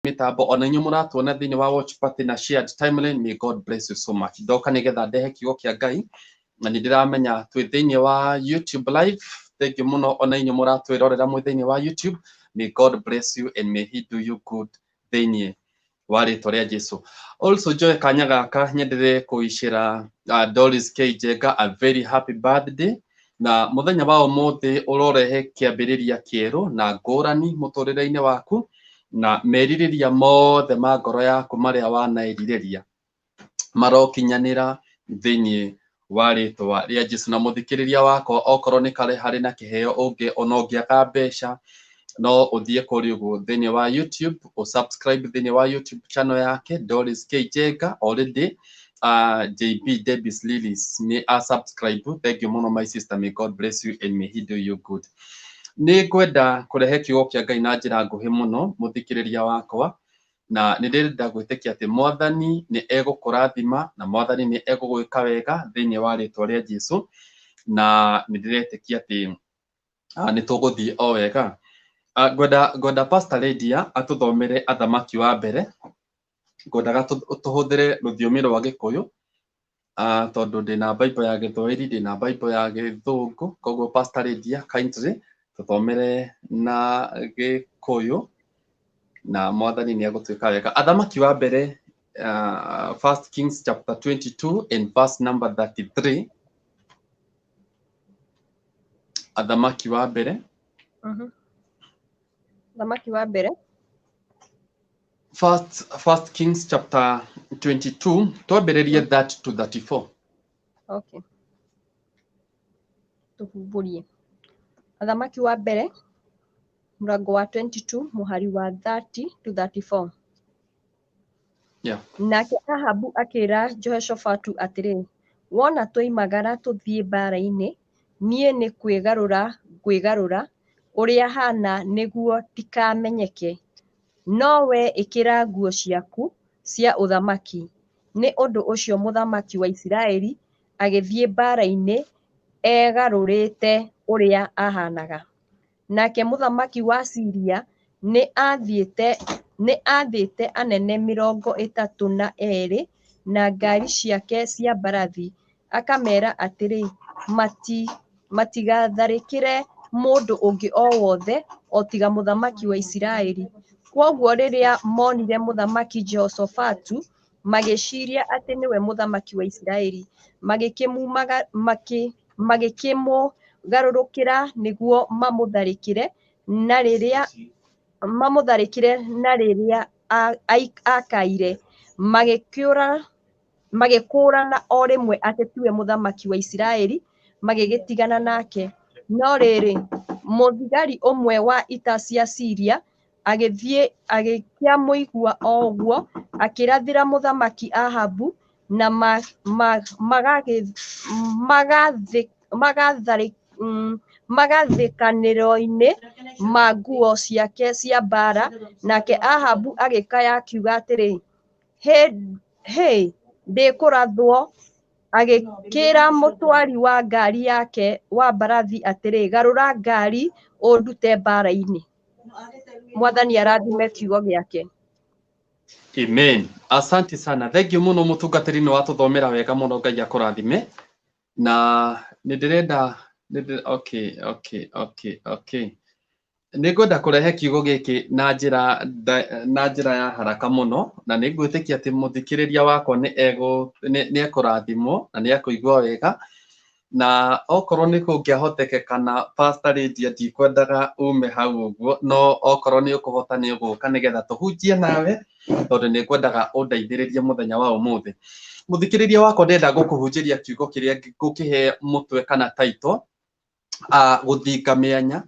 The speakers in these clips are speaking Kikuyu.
Mĩtambo ona inyuĩ mũratuona thĩinĩ wa watch party na shared timeline, may God bless you so much. Ndoka nĩgetha ndehe kiugo kĩa Ngai na nĩ ndĩramenya twĩ thĩinĩ wa YouTube live. Thank you mũno ona inyuĩ mũratwĩrorera mwĩ thĩinĩ wa YouTube. May God bless you and may he do you good thĩinĩ wa rĩtwa rĩa Jesu. Also njoe kanya gaka nyendelee kũicĩra Doris K Njenga a very happy birthday, na mũthenya wa ũmũthĩ ũrorehe kĩambĩrĩria kĩerũ na ngũrani mũtũrĩre-inĩ waku, na merirĩria mothe ma ngoro yaku marĩa wanaerirĩria marokinyanĩra thĩinĩ wa rĩtwa rĩa Jesu. Na mũthikĩrĩria wakwa, okorwo nĩ kare harĩ na kĩheo ũngĩ ona ũngĩaga mbeca, no ũthiĩ kũrĩa ũguo thĩinĩ wa YouTube, ũsubscribe thĩinĩ wa YouTube channel yake Doris K Njenga. Already JB Debis Lilies nĩ a subscribe. Thank you mũno, my sister. May God bless you and may he do you good. Nĩ ngwenda kũrehe kiugo kĩa Ngai na njĩra nguhĩ mũno, mũthikĩrĩria wakwa, na nĩ ndĩrenda gwĩtĩkia atĩ Mwathani nĩ egũkũrathima na Mwathani nĩ egũgwĩka wega thĩinĩ wa rĩtwa rĩa Jesu, na nĩ ndĩretĩkia atĩ nĩ tũgũthiĩ o wega. Ngwenda Pastor Lydia atũthomere Athamaki wa mbere. Ngwendaga tũhũthĩre rũthiomi rwa Gĩkũyũ, tondũ ndĩna Bible ya Gĩthwaĩri, ndĩna Bible ya Gĩthũngũ, koguo Pastor Lydia, kindly tũthomere na Gĩkũyũ na Mwathani nĩ egũtuĩka wega. Athamaki wa mbere, First Kings chapter 22 and verse number 33. Athamaki wa mbere. Thamaki wa mbere. First Kings chapter 22, twambĩrĩrie 30 to 34. Okay. Tũhumbũrie. Athamaki wa mbere mũrango wa 22 mũhari wa 30 to 34. Yeah. Nake Ahabu akĩra Jehoshafatu atĩrĩ, "Wona twoimagara tũthiĩ mbaara-inĩ, niĩ nĩ kwĩgarũra ngwĩgarũra ũrĩa haana nĩguo ndikamenyeke. No wee ĩkĩra nguo ciaku cia ũthamaki." Nĩ ũndũ ũcio mũthamaki wa Isiraeli agĩthiĩ mbaara-inĩ egarũrĩte ũrĩa ahaanaga. Nake mũthamaki wa Siria nĩ aathĩte anene 32 na ngaari ciake cia mbarathi, akameera atĩrĩ, "Matigatharĩkĩre mũndũ ũngĩ o wothe o tiga mũthamaki wa Isiraeli." Kwoguo rĩrĩa moonire Mũthamaki Jehoshafatu, magĩciiria atĩ nĩwe mũthamaki wa Isiraeli, magĩkĩmũgarũrũkĩra nĩguo mamũtharĩkĩre, na rĩrĩa aakaire, magĩkũũrana o rĩmwe atĩ tiwe mũthamaki wa Isiraeli, magĩgĩtigana nake. No rĩrĩ, mũthigari ũmwe wa ita cia Siria agĩthiĩ agĩkĩamũigua o ũguo, akĩrathĩra Mũthamaki Ahabu na magathĩkanĩro-inĩ ma nguo ciake cia mbaara, nake Ahabu agĩkaya akiuga atĩrĩ, "Hĩ, ndĩkũrathwo!" Agĩkĩra mũtwari wa ngaari yake wa mbarathi atĩrĩ, "Garũra ngaari ũndute mbaara-inĩ." Mwathani arathime kiugo gĩake. Amen. Asante sana. Thank you mũno, mũtungatĩri, nĩ watũthomera wega mũno. Ngai akũrathime. Na nĩ ndĩrenda okay. Nĩ ngwenda kũrehe kiugo gĩkĩ na njĩra ya haraka mũno, na nĩ ngwĩtĩkia atĩ mũthikĩrĩria wakwa nĩ ekũrathimwo na nĩ ekũigua wega. Na okorwo nĩ kũngĩahotekekana, Pastor Lydia, ndikwendaga ume hau ũguo, no okorwo nĩ ũkũhota nĩ ũgũka nĩgetha tũhunjie nawe, tondũ nĩ ngwendaga ũndeithĩrĩrie mũthenya wa ũmũthĩ. Mũthikĩrĩria wakwa, ndĩrenda gũkũhunjĩria kiugo kĩrĩa ngũkĩhe mũtwe kana title gũthinga mĩanya.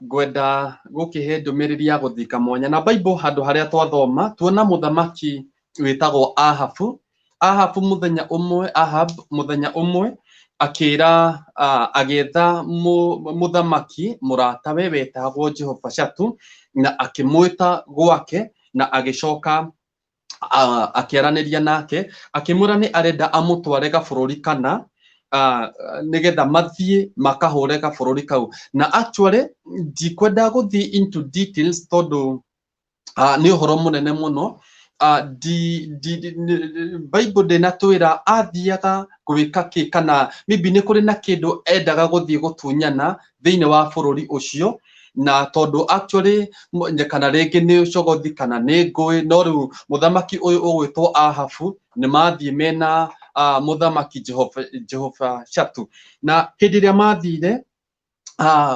Ngwenda gũkĩhe ndũmĩrĩri ya gũthinga mwanya na Bible. Handũ harĩa twathoma, tuona mũthamaki wĩtagwo Ahabu. Ahabu mũthenya ũmwe, Ahab mũthenya ũmwe akĩra agĩetha mũthamaki mũratawe wetagwo Jehoshafatu na akĩmwĩta gwake, na agĩcoka akĩaranĩria nake, akĩmwĩra nĩ arenda amũtware gabũrũri kana nĩgetha mathiĩ makahũre gabũrũri kau. Na actually ndikwenda gũthiĩ into details tondũ Nĩ ũhoro mũnene mũno. Bible ndĩnatwĩra athiaga gwĩka kĩ, kana maybe nĩ kũrĩ na kĩndũ endaga gũthiĩ gũtunyana thĩinĩ wa bũrũri ũcio, na tondũ actually kana rĩngĩ nĩ ũcogothi kana nĩ ngũĩ, no rĩu mũthamaki ũyũ ũgwĩtwo Ahabu nĩ mathiĩ mena mũthamaki Jehoshafatu. Na hĩndĩ ĩrĩa mathire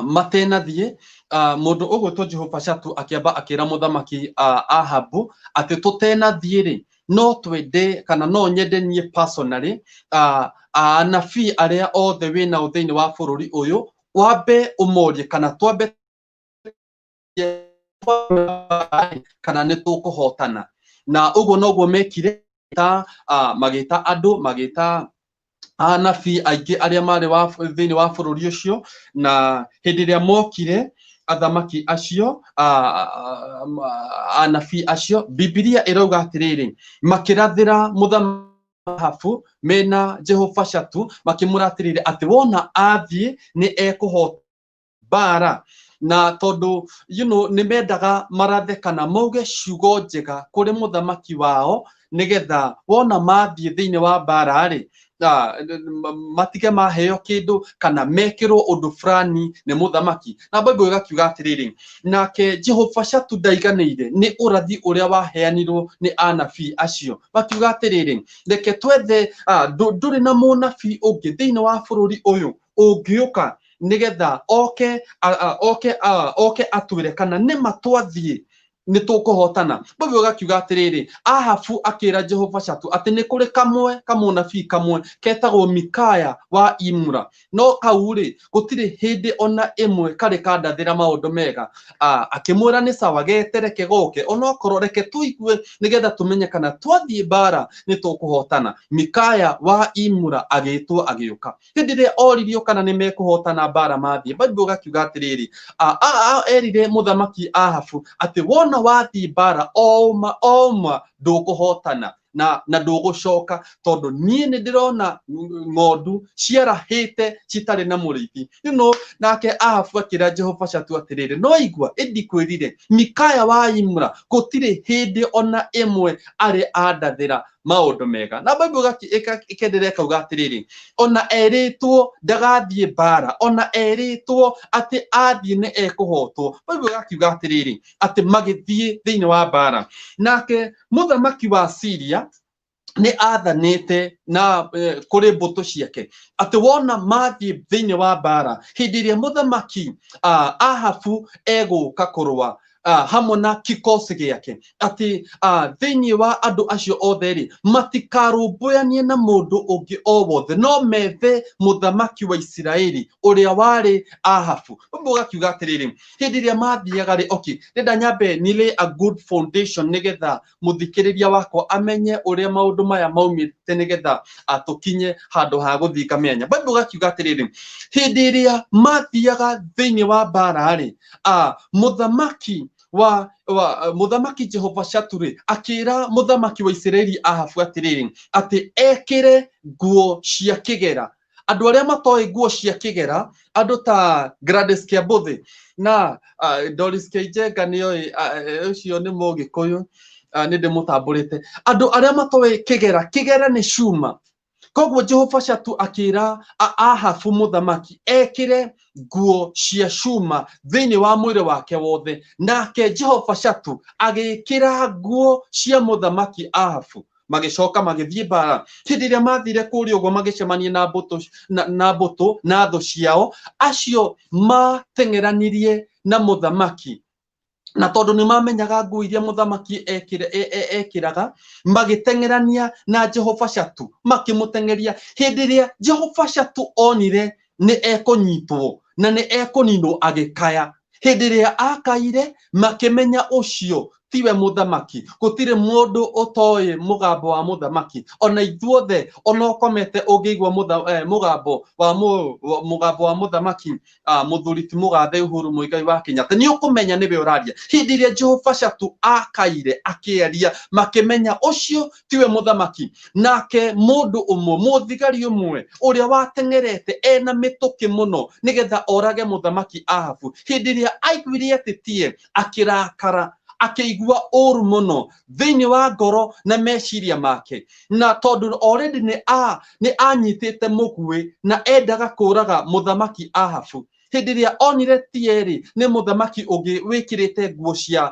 matenathiĩ, mũndũ ũgwĩtwo Jehoshafatu akĩamba akĩra mũthamaki Ahabu atĩ tũtenathiĩ rĩ, no twende kana no nyende niĩ personally anabii arĩa othe wĩnao thĩinĩ wa bũrũri ũyũ wambe ũmorie kana twambe kana nĩ tũkũhotana. Na ũguo noguo mekire, magĩta andũ, magĩta anabii aingĩ arĩa marĩ thĩinĩ wa bũrũri ũcio. Na hĩndĩ ĩrĩa mokire athamaki acio, anabii acio, Bibilia ĩrauga atĩrĩrĩ, makĩrathĩra mũthamaki Ahabu mena Jehoshafatu, makĩmwĩra atĩrĩrĩ atĩ wona athiĩ nĩ ekũhota mbara. Na tondũ nĩ mendaga marathe kana mauge ciugo njega kũrĩ mũthamaki wao, nĩgetha wona mathiĩ thĩinĩ wa mbara rĩ, matige maheo kĩndũ kana mekĩrwo ũndũ fulani nĩ mũthamaki. Na Bible ĩgakiuga atĩrĩrĩ, nake Jehoshafatu ndaiganĩire nĩ ũrathi ũrĩa waheanirwo nĩ anabii acio, makiuga atĩrĩrĩ, reke twethe, ndũrĩ na mũnabii ũngĩ thĩinĩ wa bũrũri ũyũ ũngĩũka nĩgetha oke oke oke atwĩre kana nĩma twathiĩ nĩ tũkũhotana. Bible ĩgakiuga atĩrĩrĩ, Ahabu akĩra Jehoshafatu atĩ nĩ kũrĩ kamwe kamũnabii kamwe ketagwo Mikaya wa Imura, no kau rĩ gũtirĩ hĩndĩ ona ĩmwe karĩ kandathĩra maũndũ mega. Akĩmwĩra nĩ sawa, getereke goke, onokorwo reke tũigue nĩgetha tũmenye kana twathiĩ mbara nĩ tũkũhotana. Mikaya wa Imura agĩtwo agĩũka. Hĩndĩ ĩrĩa oririo kana nĩ mekũhotana mbara mathiĩ, Bible ĩgakiuga atĩrĩrĩ, erire mũthamaki Ahabu atĩ wona wathiĩ mbara ouma ouma ndũkũhotana na ndũgũcoka, tondũ niĩ nĩ ndĩrona ng'ondu ciarahĩte citarĩ na mũrĩithi. Nake Ahabu akĩra Jehoshafatu atĩrĩrĩ, no igua ĩndi kwĩrire Mikaya wa Imura gũtirĩ hĩndĩ ona ĩmwe arĩ andathĩra maũndũ mega. Na Bible ĩkenderea ĩkauga atĩrĩrĩ, ona erĩtwo ndagathiĩ mbara, ona erĩtwo atĩ athiĩ nĩ ekũhotwo, Bible ĩgakiuga atĩrĩrĩ atĩ magĩthiĩ thĩinĩ wa mbara. Nake mũthamaki wa Syria nĩ athanĩte na kũrĩ mbũtũ ciake atĩ wona mathiĩ thĩinĩ wa mbara, hĩndĩ ĩrĩa mũthamaki Ahabu egũka kũrũa hamwe na kikosi gĩake, atĩ thĩinĩ wa andũ acio othe rĩ, matikarũmbũyanie na mũndũ ũngĩ o wothe, no methe mũthamaki wa Isiraeli ũrĩa warĩ Ahabu. Ũguo ũgakiuga atĩrĩrĩ, hĩndĩ ĩrĩa mathiaga rĩ, okay, ndĩrenda nyambe ni lay a good foundation nĩgetha mũthikĩrĩria wakwa amenye ũrĩa maũndũ maya maumĩte, nĩgetha atũkinye handũ ha gũthinga mĩanya. Bible ũgakiuga atĩrĩrĩ, hĩndĩ ĩrĩa mathiaga thĩinĩ wa mbara rĩ, mũthamaki wa mũthamaki Jehoshafatu rĩ, akĩra mũthamaki wa Isiraeli Ahabu atĩrĩrĩ, atĩ ekĩre nguo cia kĩgera. Andũ arĩa matoĩ nguo cia kĩgera, andũ ta Gladys Kiambuthi na Doris Keijenga nĩoĩ, ũcio nĩ Mũgĩkũyũ, nĩ ndĩmũtambũrĩte. Andũ arĩa matoĩ kĩgera, kĩgera nĩ cuma. Koguo Jehoshafatu akĩra Ahabu mũthamaki ekĩre nguo cia cuma thĩinĩ wa mwĩrĩ wake wothe, nake Jehoshafatu agĩkĩra nguo cia mũthamaki Ahabu. Magĩcoka magĩthiĩ mbara. Hĩndĩ ĩrĩa mathire kũrĩa ũguo magĩcemania na mbũtũ na mbũtũ na thũ ciao, acio mateng'eranirie na mũthamaki, na tondũ nĩ mamenyaga nguo iria mũthamaki ekĩraga, magĩteng'erania na Jehoshafatu, makĩmũteng'eria. Hĩndĩ ĩrĩa Jehoshafatu onire nĩ ekũnyitwo na nĩ ekũninwo, agĩkaya. Hĩndĩ ĩrĩa akaire, makĩmenya ũcio tiwe mũthamaki. Gũtirĩ mũndũ ũtoĩ mũgambo wa mũthamaki, ona ithuothe ona ũkomete ũngĩigua mũgambo wa mũthamaki, mũthuri ti mũgathe Uhuru Muigai wa Kenyatta, nĩ ũkũmenya nĩwe ũraria. Hĩndĩ ĩrĩa Jehoshafatu akaire akĩaria, makĩmenya ũcio tiwe mũthamaki. Nake mũndũ ũmwe, mũthigari ũmwe ũrĩa wateng'erete ena mĩtũkĩ mũno nĩgetha orage mũthamaki Ahabu, hĩndĩ ĩrĩa aiguire atĩ tie, akĩrakara, Akĩigua ũru mũno thĩinĩ wa ngoro na meciria make, na tondũ already nĩ anyitĩte mũguĩ na endaga kũraga mũthamaki Ahabu. Hĩndĩ ĩrĩa onire tierĩ nĩ mũthamaki ũngĩ wĩkĩrĩte nguo cia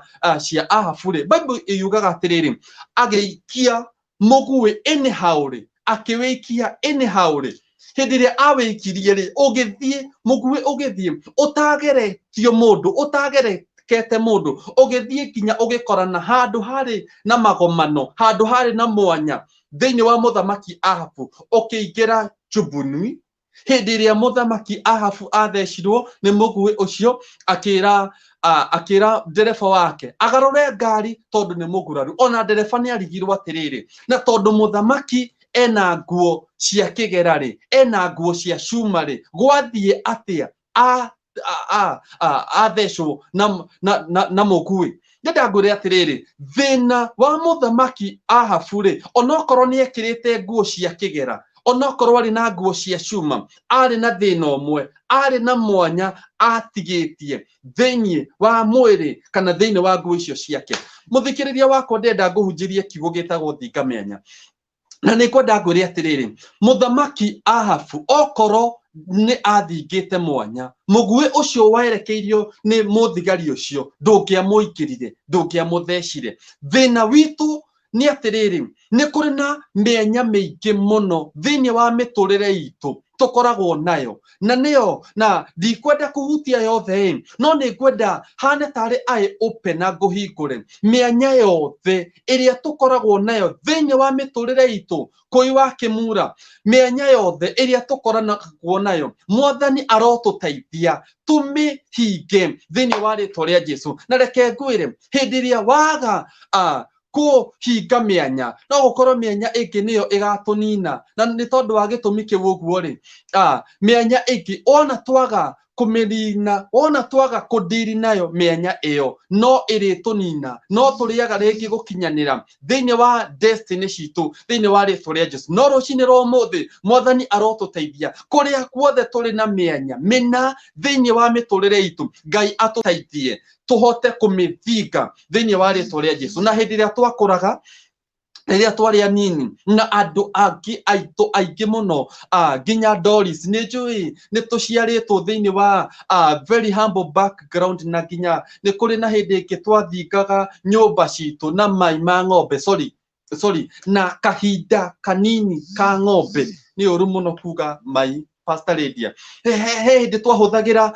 Ahabu rĩ, Bible yugaga atĩrĩrĩ, agĩikia mũguĩ anyhow rĩ, akĩwĩikia anyhow rĩ. Hĩndĩ ĩrĩa awĩikirie rĩ, ũgĩthiĩ mũguĩ ũgĩthiĩ ũtageretio mũndũ, ũtagerekete mũndũ, ũgĩthiĩ nginya ũgĩkorana handũ harĩ na magomano, handũ harĩ na mwanya thĩinĩ wa mũthamaki Ahabu, ũkĩingĩra njubuni. Hĩndĩ ĩrĩa mũthamaki Ahabu athecirwo nĩ mũguĩ ũcio, akĩra ndereba wake agarũre ngari tondũ nĩ mũguraru. Ona ndereba nĩ arigirwo atĩrĩrĩ, na tondũ mũthamaki ena nguo cia kĩgera rĩ, ena nguo cia cuma rĩ, gwathiĩ atĩa athecwo na mũguĩ? Ndĩrenda ngwĩre atĩrĩrĩ, thĩna wa mũthamaki Ahabu rĩ, onokorwo nĩ ekĩrĩte nguo cia kĩgera, onokorwo arĩ na nguo cia cuma, arĩ na thĩna ũmwe, arĩ na mwanya atigĩtie thĩinĩ wa mwĩrĩ kana thĩinĩ wa nguo icio ciake. Mũthikĩrĩria wakwa, ndĩrenda ngũhunjĩrie kiugo gĩtagwo thinga mĩanya, na nĩ ngwenda ngwĩre atĩrĩrĩ, mũthamaki Ahabu okorwo nĩ athingĩte mwanya, mũguĩ ũcio werekeirio nĩ mũthigari ũcio ndũngĩamũingĩrire, ndũngĩamũthecire. Thĩna witũ nĩ atĩrĩrĩ, nĩ kũrĩ na mĩanya mĩingĩ mũno thĩinĩ wa mĩtũrĩre itũ tũkoragwo nayo, na nĩyo na ndikwenda kũhutia yothe ĩ, no nĩ ngwenda hane tarĩ eye open na ngũhingũre mĩanya yothe ĩrĩa tũkoragwo nayo thĩinĩ wa mĩtũrĩre itũ kũi wa kĩmura, mĩanya yothe ĩrĩa tũkoragwo nayo. Mwathani arotũteithia tũmĩhinge thĩinĩ wa rĩtwa rĩa Jesu. Na reke ngwĩre, hĩndĩ ĩrĩa waga kũhinga mĩanya, no gũkorwo mĩanya ĩngĩ nĩyo ĩgatũnina, na nĩ tondũ wa gĩtũmi kĩu ũguo rĩ, mĩanya ĩngĩ ona twaga kũmĩnina, ona twaga kũndiri nayo, mĩanya ĩyo no ĩrĩtũnina, no tũrĩaga rĩngĩ gũkinyanĩra thĩinĩ wa destiny citũ thĩinĩ wa rĩtwa rĩa Jesu. No rũcinĩ rwa ũmũthĩ, Mwathani arotũteithia kũrĩa guothe tũrĩ na mĩanya mĩna thĩinĩ wa mĩtũrĩre itũ, Ngai atũteithie tũhote kũmĩthinga thĩinĩ wa rĩtwa rĩa Jesu. Na hĩndĩ ĩrĩa twakũraga, rĩrĩa twarĩ anini, na andũ angĩ aitũ aingĩ mũno, nginya Doris nĩ njũĩ nĩ tũciarĩtwo thĩinĩ wa very humble background, na nginya nĩ kũrĩ na hĩndĩ ĩngĩ twathingaga nyũmba citũ na mai ma ng'ombe, sorry sorry, na kahinda kanini ka ng'ombe. Nĩ ũru mũno kuga mai, Pastor Lydia. He hĩndĩ twahũthagĩra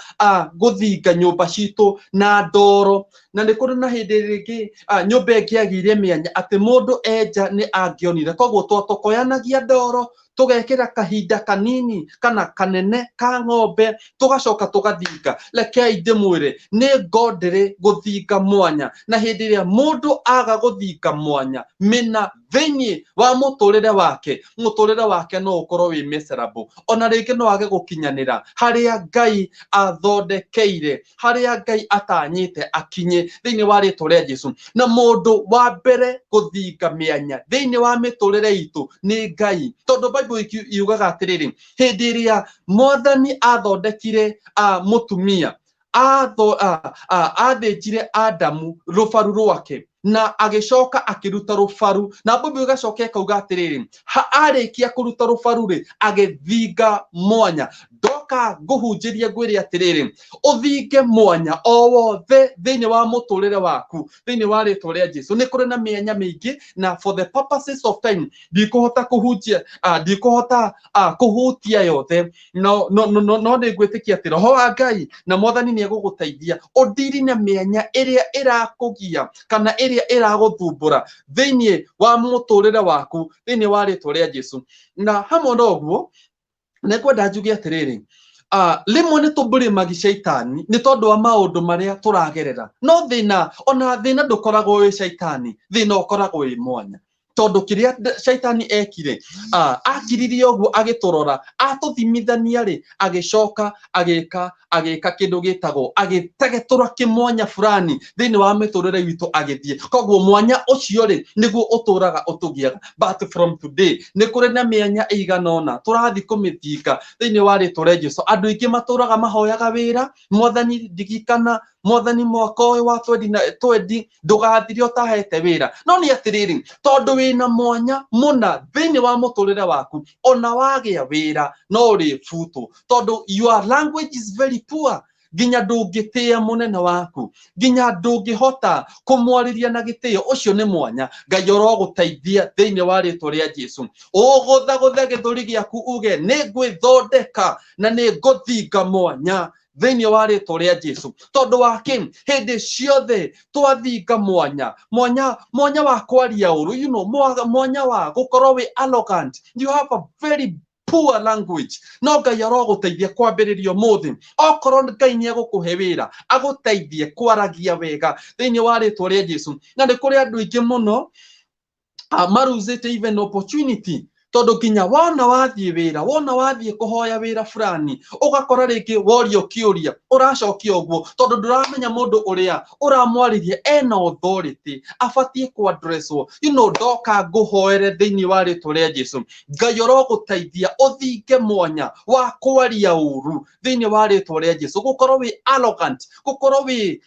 gũthinga nyũmba citũ na ndoro, na nĩ kũrĩ na hĩndĩ rĩngĩ nyũmba ĩngĩagire mĩanya atĩ mũndũ enja nĩ angĩonire, koguo twatokoyanagia ndoro, tũgekĩra kahinda kanini kana kanene ka ng'ombe, tũgacoka tũgathinga. Rekei ndĩmwĩre, nĩ ngondĩrĩ gũthinga mwanya, na hĩndĩ ĩrĩa mũndũ aga gũthinga mwanya mĩna thĩinĩ wa mũtũrĩre wake, mũtũrĩre wake no ũkorwo wĩ miserable, ona rĩngĩ no age gũkinyanĩra harĩa Ngai athondekeire, harĩa Ngai atanyĩte akinye thĩinĩ wa rĩtwa rĩa Jesu. Na mũndũ wa mbere gũthinga mĩanya thĩinĩ wa mĩtũrĩre itũ nĩ Ngai, tondũ Bible yugaga atĩrĩrĩ, hĩndĩ ĩrĩa Mwathani athondekire mũtumia, athĩnjire Adamu rũbaru rwake na agĩcoka akĩruta rũbaru, na Bible ĩgacoka ĩkauga atĩrĩrĩ, arĩkia kũruta rũbaru rĩ, agĩthinga mwanya. Ndoka ngũhunjĩrie ngwĩre atĩrĩrĩ, ũthinge mwanya o wothe thĩinĩ wa mũtũrĩre waku thĩinĩ wa rĩtwa rĩa Jesu. Nĩ kũrĩ na mĩanya mĩingĩ, na for the purposes of time ndikũhota kũhunjia, ndikũhota kũhutia yothe, no nĩ ngwĩtĩkia atĩ roho wa Ngai na Mwathani nĩ egũgũteithia ũndiri na mĩanya ĩrĩa ĩrakũgia kana ĩrĩa ĩragũthumbũra thĩinĩ wa mũtũrĩre waku thĩinĩ wa rĩtwa rĩa Jesu. Na hamwe na ũguo, nĩ ngwenda njuge atĩrĩrĩ, rĩmwe nĩ tũmbũrĩmagi caitani nĩ tondũ wa maũndũ marĩa tũragerera, no thĩna, ona thĩna ndũkoragwo wĩ caitani, thĩna ũkoragwo wĩ mwanya, tondũ kĩrĩa caitani ekire, akiririe ũguo agĩtũrora, atũthimithania rĩ, agĩcoka agĩka kĩndũ gĩtagwo agĩtegetũra kĩmwanya fulani thĩinĩ wa mĩtũrĩre witũ agĩthiĩ. Koguo mwanya ũcio rĩ, nĩguo ũtũraga ũtũgiaga. But from today nĩ kũrĩ na mĩanya ĩigana ũna tũrathiĩ kũmĩthinga thĩinĩ wa rĩtwa rĩa Jesu. Andũ aingĩ matũraga mahoyaga wĩra, Mwathani ndigikana. Mwathani mwaka ũyũ wa 20 ndũgathire ũtahete wĩra. No nĩ atĩrĩrĩ, tondũ wĩna mwanya mũna thĩinĩ wa mũtũrĩre waku, ona wagĩa wĩra no ũrĩbutwo, tondũ your language is very poor. Nginya ndũngĩtĩĩa mũnene waku, nginya ndũngĩhota kũmwarĩria na gĩtĩo. Ũcio nĩ mwanya. Ngai orogũteithia thĩinĩ wa rĩtwa rĩa Jesu. Ũgũthagũthe gĩthũri gĩaku uge nĩ ngwĩthondeka na nĩ ngũthinga mwanya thĩinĩ wa rĩtwa rĩa Jesu. Tondũ wa kĩ? Hĩndĩ ciothe twathinga mwanya, mwanya, mwanya wa kwaria ũru, you know, mwanya wa gũkorwo wĩ arrogant, you have a very poor language. No Ngai arogũteithia kwambĩrĩria ũmũthĩ. Okorwo Ngai nĩ egũkũhe wĩra, agũteithie kwaragia wega thĩinĩ wa rĩtwa rĩa Jesu. Na nĩ kũrĩ andũ aingĩ mũno maruzĩte even opportunity, tondũ nginya wona wathiĩ wĩra, wona wathiĩ kũhoya wĩra fulani, ũgakora rĩngĩ worio kĩũria ũracokia ũguo, tondũ ndũramenya mũndũ ũrĩa ũramwarĩria ena authority abatiĩ kũaddresswo. You know, ndoka ngũhoere thĩinĩ wa rĩtwa rĩa Jesu. Ngai orogũteithia ũthinge mwanya wa kwaria ũru thĩinĩ wa rĩtwa rĩa Jesu, gũkorwo wĩ arrogant, gũkorwo wĩ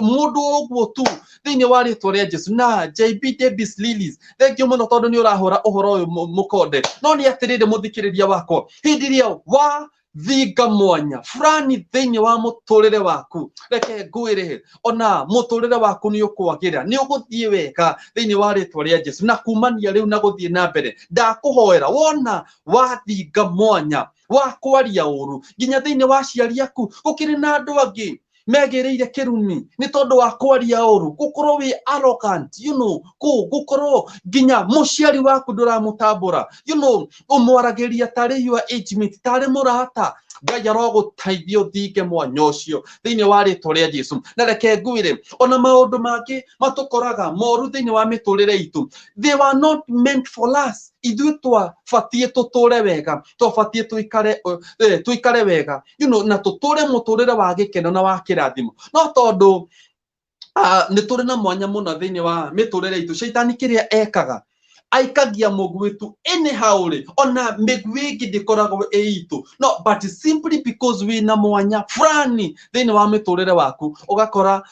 mũndũ ũguo tu thĩinĩ wa rĩtwa rĩa Jesu. Na JB Davis Lilies, thank you mũno tondũ nĩ ũrahũra ũhoro ũyũ mũkonde. No nĩ atĩrĩrĩ, mũthikĩrĩria wakwa, hĩndĩ ĩrĩa wa thinga mwanya fulani thĩinĩ wa mũtũrĩre waku, reke ngwĩre ona mũtũrĩre waku nĩ ũkwagĩra, nĩ ũgũthiĩ wega thĩinĩ wa rĩtwa rĩa Jesu. Na kumania rĩu na gũthiĩ na mbere, ndakũhoera wona wathinga mwanya wa kwaria ũru nginya thĩinĩ wa aciari aku, gũkĩrĩ na andũ angĩ megĩrĩire kĩrumi nĩ tondũ wa kwaria ũru, gũkorwo wĩ arrogant, you know, gũkorwo nginya mũciari waku ndũramũtambũra, you know, ũmwaragĩria tarĩ your age mate, tarĩ mũrata. Ngai arogũteithia ũthinge mwanya ũcio thĩinĩ wa rĩtwa rĩa Jesu. Na reke ngwĩre, ona maũndũ mangĩ matũkoraga moru thĩinĩ wa mĩtũrĩre itũ, they were not meant for us. Ithuĩ twabatiĩ tũtũre wega, twabatiĩ tũikare wega, you know, na tũtũre mũtũrĩre wa gĩkeno na wa kĩrathimo. No tondũ nĩ tũrĩ na mwanya mũno thĩinĩ wa mĩtũrĩre itũ, caitani kĩrĩa ekaga aikagia mũguĩ tu anyhow rĩ, ona mĩguĩ ĩngĩ ndĩkoragwo ĩ itũ, no but simply because wĩna mwanya fulani thĩinĩ wa mĩtũrĩre waku, ũgakora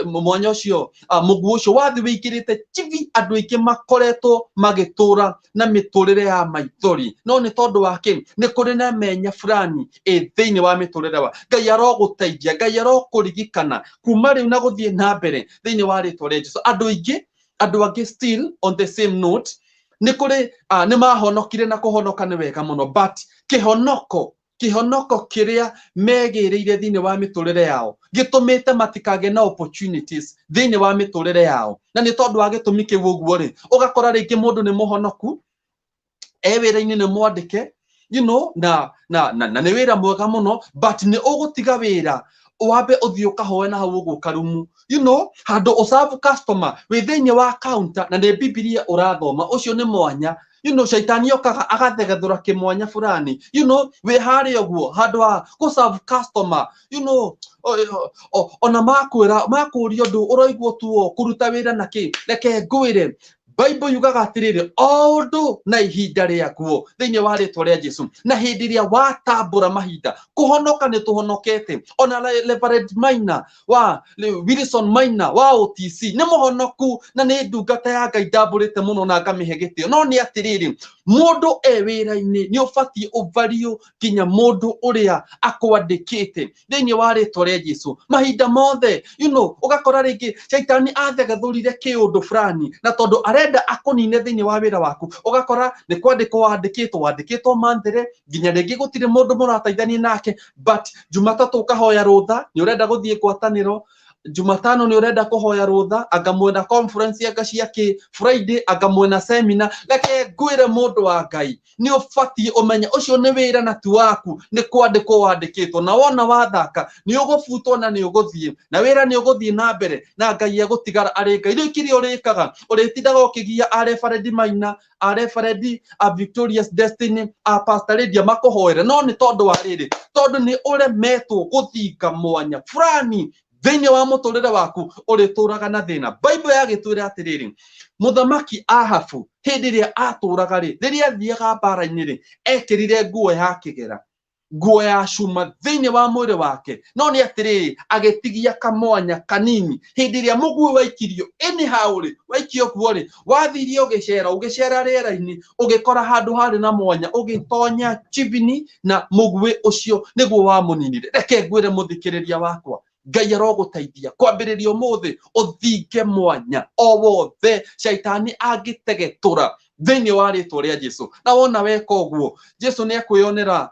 mwanya ũcio, mũguĩ ũcio wathiĩ wĩingĩrĩte chibi. Andũ aingĩ makoretwo magĩtũra na mĩtũrĩre ya maithori, no nĩ tondũ wa kĩ? Nĩ kũrĩ na menya fulani ĩ thĩinĩ wa mĩtũrĩre wa. Ngai arogũteithia, Ngai arokũririkana kuma rĩu na gũthiĩ na mbere thĩinĩ wa rĩtwa rĩa Jesu. Andũ aingĩ, andũ angĩ still on the same note, nĩ kũrĩ nĩ mahonokire, na kũhonoka nĩ wega mũno, but kĩhonoko kĩrĩa megĩrĩire thĩinĩ wa mĩtũrĩre yao gĩtũmĩte matikagĩe na opportunities thĩinĩ wa mĩtũrĩre yao. Na nĩ tondũ wa gĩtũmi kĩu ũguo rĩ, ũgakora rĩngĩ mũndũ nĩ mũhonoku, e wĩra-inĩ nĩ mwandĩke, you know, na nĩ wĩra mwega mũno, but nĩ ũgũtiga wĩra wambe ũthiĩ ũkahoe na hau ũguo karumu, you know, handũ ũserve customer wĩ thĩinĩ wa counter na nĩ Bibilia ũrathoma. Ũcio nĩ mwanya. You know, shaitani okaga agathegethũra kĩmwanya fulani, you know, wĩ harĩa ũguo handũ ha gũserve customer, you know, ona makwĩra makũria ũndũ ũroigwo tu o kũruta wĩra na kĩ. Reke ngwĩre, Bible yugaga atĩrĩrĩ, o ũndũ na ihinda rĩaguo thĩinĩ wa rĩtwa rĩa Jesu. Na hĩndĩ ĩrĩa watambũra mahinda, kũhonoka nĩ tũhonokete. Ona Reverend Maina wa Wilson Maina wa OTC nĩ mũhonoku na nĩ ndungata ya Ngai ndambũrĩte mũno na ngamĩhe gĩtĩo. No nĩ atĩrĩrĩ, mũndũ e wĩra-inĩ nĩ ũbatiĩ ũvario nginya mũndũ ũrĩa akwandĩkĩte thĩinĩ wa rĩtwa rĩa Jesu mahinda mothe. You know, ũgakora rĩngĩ shaitani athegethũrire kĩũndũ fulani, na tondũ arenda akũnine thĩinĩ wa wĩra waku, ũgakora nĩ kwandĩkwo wandĩkĩtwo, wandĩkĩtwo manthĩre, nginya rĩngĩ gũtirĩ mũndũ mũrateithania nake, but Jumatatũ ũkahoya rũtha nĩ ũrenda gũthiĩ ngwatanĩro, Jumatano nĩ ũrenda kũhoya rũtha, anga mwena conference anga cia kĩ, Friday anga mwena seminar. Reke ngwĩre, mũndũ wa Ngai, nĩ ũbatiĩ ũmenye ũcio nĩ wĩra na ti waku, nĩ kwandĩkwo wandĩkĩtwo, na wona wathaka nĩ ũgũbutwo na nĩ ũgũthiĩ na wĩra nĩ ũgũthiĩ na mbere, na Ngai egũtigara arĩ Ngai. Rĩu kĩrĩa ũrĩkaga, ũrĩtindaga ũkĩgia a Reverend Maina, a Reverend, a Victorious Destiny, a Pastor Lydia makũhoere. No nĩ tondũ wa rĩrĩ, tondũ nĩ ũremetwo gũthinga mwanya fulani thĩinĩ wa mũtũrĩre waku, ũrĩtũraga na thĩna. Bible yagĩtwĩra atĩrĩrĩ, mũthamaki Ahabu hĩndĩ ĩrĩa atũraga rĩ, rĩrĩa athiaga mbara-inĩ rĩ, ekĩrire nguo ya kĩgera. Nguo ya cuma thĩinĩ wa mwĩrĩ wake, no nĩ atĩrĩrĩ, agĩtigia kamwanya kanini. Hĩndĩ ĩrĩa mũguĩ waikirio anyhow rĩ, waikio kuo rĩ, wathirie ũgĩcera ũgĩcera rĩera-inĩ, ũgĩkora handũ harĩ na mwanya, ũgĩtonya chibini, na mũguĩ ũcio nĩguo wamũninire. Reke ngwĩre mũthikĩrĩria wakwa, Ngai arogũteithia kwambĩrĩria ũmũthĩ ũthinge mwanya o wothe caitani angĩtegetũra thĩinĩ wa rĩtwa rĩa Jesu. Na wona weka ũguo, Jesu nĩ ekwĩyonera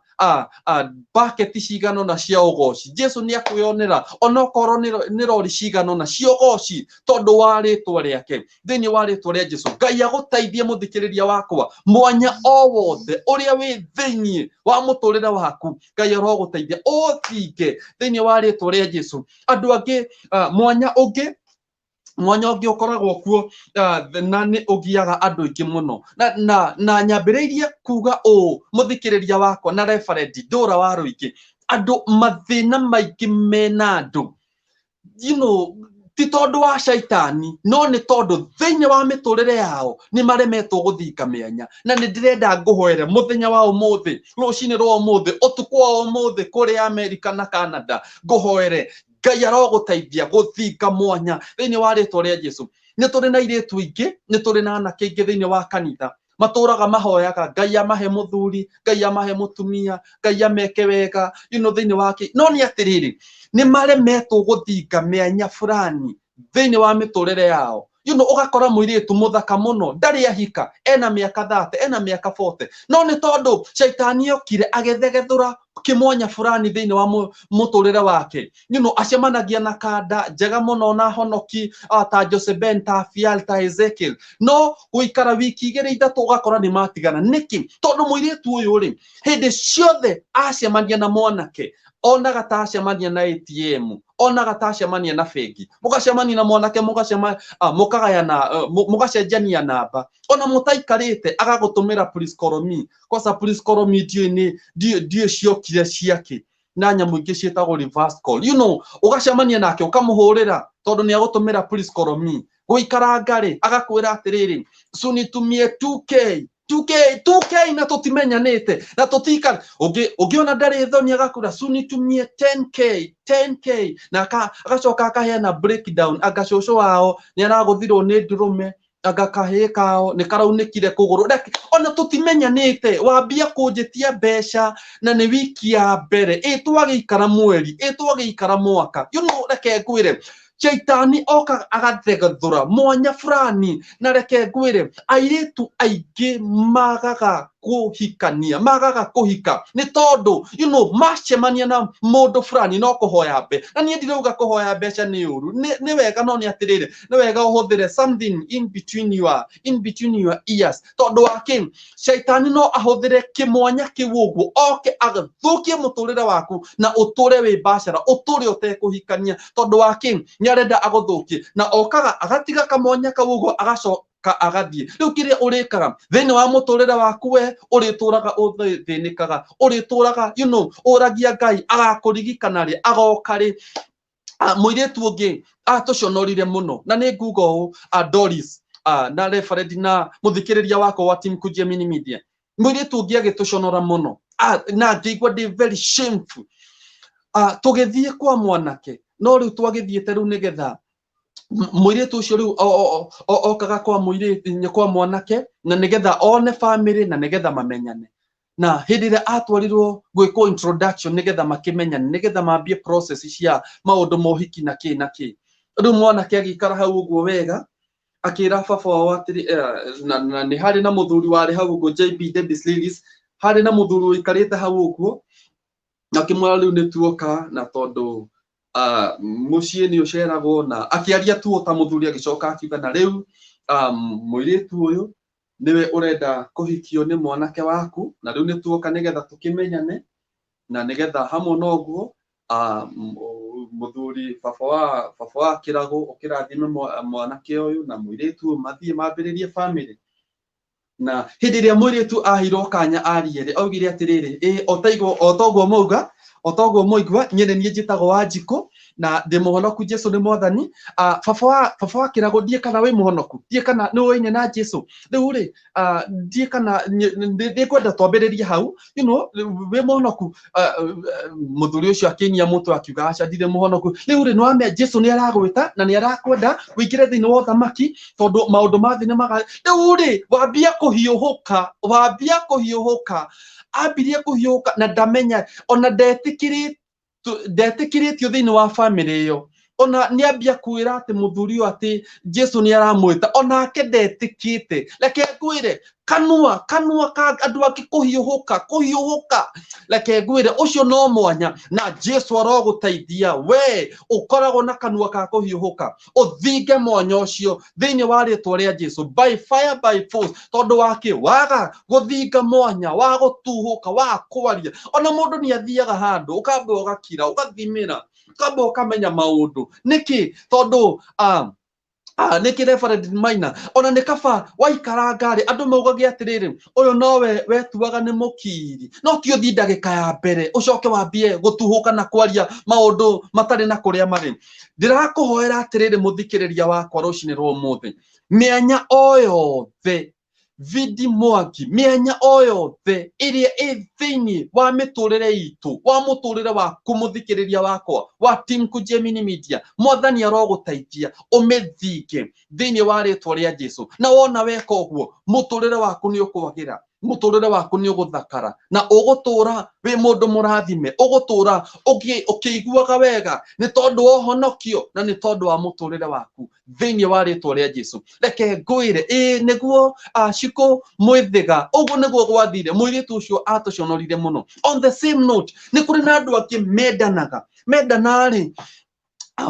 baketi cigana ũna cia ũgoci. Jesu nĩ ekwĩyonera onokorwo nĩ rori cigana ũna cia ũgoci tondũ wa rĩtwa rĩake. Thĩinĩ wa rĩtwa rĩa Jesu, Ngai agũteithie mũthikĩrĩria wakwa, mwanya o wothe ũrĩa wĩ thĩinĩ wa mũtũrĩre waku, Ngai arogũteithia ũthinge thĩinĩ wa rĩtwa rĩa Jesu. Andũ angĩ, mwanya ũngĩ, mwanya ũngĩ ũkoragwo kuo, na nĩ ũgiaga andũ aingĩ mũno, na nyambĩrĩirie kuga ũũ mũthikĩrĩria wakwa na referendi Ndũra wa Rũingĩ, andũ mathĩna maingĩ mena andũ, ti tondũ wa caitani, no nĩ tondũ thĩinĩ wa mĩtũrĩre yao nĩ maremetwo gũthinga mĩanya. Na nĩ ndĩrenda ngũhoere mũthenya wa ũmũthĩ, rũcinĩ rwa ũmũthĩ, ũtukũ wa ũmũthĩ, kũrĩa Amerika na Canada, ngũhoere Ngai arogũteithia gũthinga mwanya thĩinĩ wa rĩtwa rĩa Jesu. Nĩ tũrĩ na airĩtu aingĩ, nĩ tũrĩ na anake aingĩ thĩinĩ wa kanitha matũraga mahoyaga Ngai amahe mũthuri, Ngai amahe mũtumia, Ngai ameke wega, thĩinĩ wake. No nĩ atĩrĩrĩ, nĩ maremetwo gũthinga mĩanya fulani thĩinĩ wa mĩtũrĩre yao. Ũgakora mũirĩtu mũthaka mũno ndarĩ ahika, ena mĩaka 30, ena mĩaka 40, no nĩ tondũ caitani okire agĩthegethũra kĩmwanya fulani thĩinĩ wa mũtũrĩre wake. Acemanagia na kanda njega mũno na honoki, ta Joseben, ta Fial, ta Ezekiel, no gũikara wiki igĩrĩ ithatũ ũgakora nĩ matigana. Nĩkĩ? Tondũ mũirĩtu ũyũ rĩ, hĩndĩ ciothe acemania na mwanake, onaga ta acemania na ATM, onaga ta acemania na bengi, mũgacemania na mwanake, mũkagayana, mũgacenjania namba, ona mũtaikarĩte agagũtũmĩra please call me. Kosa please call me ndiũĩ nĩ ndiũĩ ciokire ciake na nyamũ ingĩ ciĩtagwo reverse call. Ũgacemania nake ũkamũhũrĩra tondũ nĩ agũtũmĩra please call me. Gũikaranga rĩ, agakwĩra atĩrĩrĩ, sunitumie 2K, 2K, 2K, na tũtimenyanĩte na tũtikara. Ũngĩona ndarĩ thoni, agakwĩra sunitumie 10K, 10K, na agacoka akaheana breakdown, anga cũcũ wao nĩ aragũthirwo nĩ ndũrũme, anga kahĩĩ kao nĩ karaunĩkire kũgũrũ. Reke, ona tũtimenyanĩte, wambia kũnjĩtia mbeca na nĩ wiki ya mbere, ĩ twagĩikara mweri, ĩ twagĩikara mwaka. Reke ngwĩre, caitani oka agathegethũra mwanya fulani. Na reke ngwĩre, airĩtu aingĩ magaga kũhikania, magaga kũhika nĩ tondũ macemania na mũndũ fulani no kũhoya mbeca. Na niĩ ndirauga kũhoya mbeca nĩ ũru, nĩ wega, no nĩ atĩrĩrĩ, nĩ wega ũhũthĩre something in between your ears, tondũ wa kĩ? Caitani no ahũthĩre kĩmwanya kĩu ũguo oke athũkie mũtũrĩre waku na ũtũre wĩ bachelor, ũtũre ũtekũhikania, tondũ wa kĩ? Nĩ arenda agũthũkie, na okaga agatiga kamwanya kau ũguo, agacoka agathiĩ. Rĩu kĩrĩa ũrĩkaga thĩinĩ wa mũtũrĩre waku, we ũrĩtũraga ũthĩnĩkaga, ũrĩtũraga ũragia Ngai agakũririkana rĩ, agoka rĩ. Mũirĩtu ũngĩ atũconorire mũno, na nĩ nguga ũũ, Doris, na referend na mũthikĩrĩria wakwa wa Team Kujiamini Media, mũirĩtu ũngĩ agĩtũconora mũno, na ngĩigua ndĩ very shameful. Tũgĩthiĩ kwa mwanake, no rĩu twagĩthiĩte rĩu nĩgetha mũirĩtu ũcio rĩu okaga kwa mũirĩtu, kwa mwanake, na nĩgetha one family na nĩgetha mamenyane. Na hĩndĩ ĩrĩa atwarirwo gwĩkwo introduction nĩgetha makĩmenyane, nĩgetha mambie process cia maũndũ ma ũhiki na kĩ na kĩ, rĩu mwanake agĩikara hau ũguo wega, akĩra baba wao atĩrĩ, na nĩ harĩ na mũthuri warĩ hau ũguo, JB Davis Lilies, harĩ na mũthuri ũikarĩte hau ũguo, na akĩmwĩra rĩu nĩ tuoka, na tondũ mũciĩ nĩ ũceragwo, na akĩaria tu o ta mũthuri, agĩcoka akiuga, na rĩu mũirĩtu ũyũ nĩwe ũrenda kũhikio nĩ mwanake waku, na rĩu nĩ tuoka nĩgetha tũkĩmenyane, na nĩgetha hamwe na ũguo, mũthuri baba wa kĩrago ũkĩrathime mwanake ũyũ na mũirĩtu ũyũ mathiĩ mambĩrĩrie family. Na hĩndĩ ĩrĩa mũirĩtu aheirwo kanya arie rĩ, augire atĩrĩrĩ, ĩ o ta ũguo mauga, o ta ũguo mwaigua, niĩ nĩ niĩ njĩtagwo Wanjikũ. Na ndĩ mũhonoku, Jesu nĩ mwathani. Baba wa kĩrago, ndiĩ kana wĩ mũhonoku, ndiĩ kana nĩ ũĩne na Jesu. Rĩu rĩ, ndiĩ kana ndĩkwenda twambĩrĩrie hau, you know, wĩ mũhonoku. Mũthuri ũcio akĩinia mũtwe akiuga aca, ndirĩ mũhonoku. Rĩu rĩ, nĩwamenya Jesu nĩ aragwĩta na nĩ arakwenda wĩingĩre thĩinĩ wa ũthamaki, tondũ maũndũ ma thĩ nĩ maga. Rĩu rĩ, wambia kũhiũhũka, wambia kũhiũhũka, ambirie kũhiũhũka na ndamenya ona ndetĩkĩrĩtio thĩinĩ wa bamĩrĩ ĩyo. Ona nĩ ambia kwĩra atĩ mũthuri ũyũ atĩ Jesu nĩ aramwĩta, onake ndetĩkĩte. Reke ngwĩre, kanua ka andũ angĩ kũhiũhũka, kũhiũhũka, reke ngwĩre ũcio no mwanya, na Jesu arogũteithia we ũkoragwo na kanua ka kũhiũhũka, ũthinge mwanya ũcio thĩinĩ wa rĩtwa rĩa Jesu, by fire by force. Tondũ wake waga gũthinga mwanya wa gũtuhũka, wa kwaria, ona mũndũ nĩ athiaga handũ ũkamba ũgakira, ũgathimĩra, ũkamba ũkamenya maũndũ nĩkĩ, tondũ nĩkĩ Reverend Maina, ona nĩ kaba waikaranga rĩ, andũ maugagia atĩrĩrĩ, ũyũ nowe wetuaga nĩ mũkiri, no ti ũthiĩ ndagĩka ya mbere ũcoke wambie gũtuhũka na kwaria maũndũ matarĩ na kũrĩa marĩ. Ndĩrakũhoera atĩrĩrĩ, mũthikĩrĩria wakwa, rũcinĩ rwa ũmũthĩ, mĩanya o yothe, Vidi Mwangi, mĩanya o yothe ĩrĩa ĩ thĩinĩ wa mĩtũrĩre itũ, wa mũtũrĩre waku mũthikĩrĩria wakwa wa Team Kujiamini Media, mwathani arogũteithia ũmĩthinge thĩinĩ wa rĩtwa rĩa Jesu. Na wona weka ũguo, mũtũrĩre waku nĩ ũkwagĩra, mũtũrĩre waku nĩ ũgũthakara, na ũgũtũra wĩ mũndũ mũrathime, ũgũtũra ũkĩiguaga wega nĩ tondũ wa ũhonokio na nĩ tondũ wa mũtũrĩre waku thĩinĩ wa rĩtwa rĩa Jesu. Reke ngwĩre, ĩĩ nĩguo, Shiko Mwĩthĩga, ũguo nĩguo gwathire, mũirĩtu ũcio atũconorire mũno. On the same note, nĩ kũrĩ na andũ angĩ mendanaga, mendana-rĩ,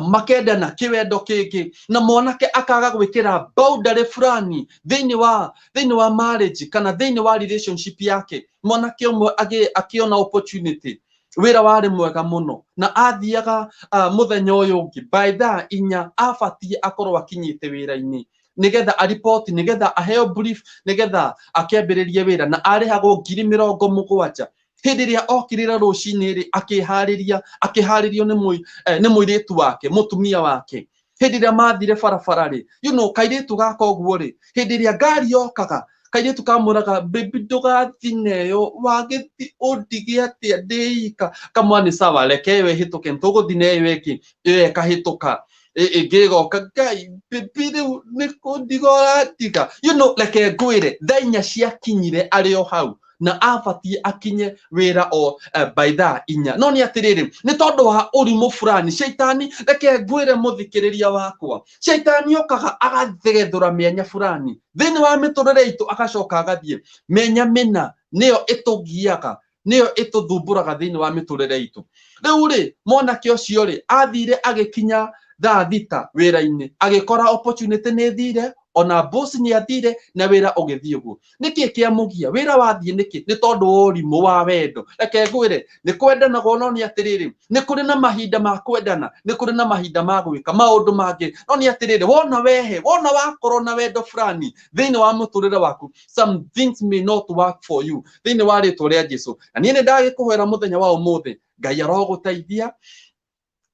makendana kĩwendo kĩngĩ, na mwanake akaga gwĩkĩra boundary fulani thĩinĩ wa marriage kana thĩinĩ wa relationship yake. Mwanake ũmwe akĩona opportunity, wĩra warĩ mwega mũno, na athiaga mũthenya ũyũ ũngĩ by thaa 4 abatiĩ akorwo akinyĩte wĩra-inĩ, nĩgetha aripoti, nĩgetha aheo brief, nĩgetha akĩambĩrĩrie wĩra, na arĩhagwo 70,000. Hĩndĩ ĩrĩa okĩrĩra rũcinĩ rĩ, akĩharĩria, akĩharĩrio nĩ mũirĩtu wake, mũtumia wake. Hĩndĩ ĩrĩa mathire barabara rĩ, you know, kairĩtu gaka ũguo rĩ, hĩndĩ ĩrĩa ngari yokaga, kairĩtu kamwĩraga, "Baby, ndũgathi neyo, wagĩthi ũndige atĩa ndĩika?" Kamwa, "Nĩ sawa, reke ĩyo ĩhĩtũke, nĩtũgũthi na ĩyo ĩngĩ." Ĩyo ĩkahĩtũka, ĩngĩ ĩgoka, "Ngai, baby, rĩu nĩ kũndiga ũrandiga?" You know, reke ngwĩre, thaa 4 ciakinyire arĩ o hau, na abatiĩ akinye wĩra o by thaa 4. No nĩ atĩrĩrĩ, nĩ tondũ wa ũrimũ fulani, caitani, reke ngwĩre mũthikĩrĩria wakwa, caitani okaga agathegethũra mĩanya fulani thĩinĩ wa mĩtũrĩre itũ, agacoka agathiĩ. Mĩanya mĩna nĩyo ĩtũgiaga, nĩyo ĩtũthumbũraga thĩinĩ wa mĩtũrĩre itũ. Rĩu rĩ, mwanake ũcio rĩ, athire agĩkinya thaa 6 wĩra-inĩ, agĩkora opportunity nĩ ĩthire, ona boss nĩ athire, na wĩra ũgĩthiĩ ũguo. Nĩkĩ kĩamũgia wĩra wathiĩ? Nĩkĩ? Nĩ tondũ wa ũrimũ wa wendo. Reke ngwĩre, nĩ kwendanagwo, no nĩ atĩrĩrĩ, nĩ kũrĩ na mahinda ma kwendana, nĩ kũrĩ na mahinda ma gwĩka maũndũ mangĩ. No nĩ atĩrĩrĩ, wona wehe, wona wakorwo na wendo fulani thĩinĩ wa mũtũrĩre waku, some things may not work for you thĩinĩ wa rĩtwa rĩa Jesu. Na niĩ nĩ ndagĩkũhoera mũthenya wa ũmũthĩ, Ngai arogũteithia,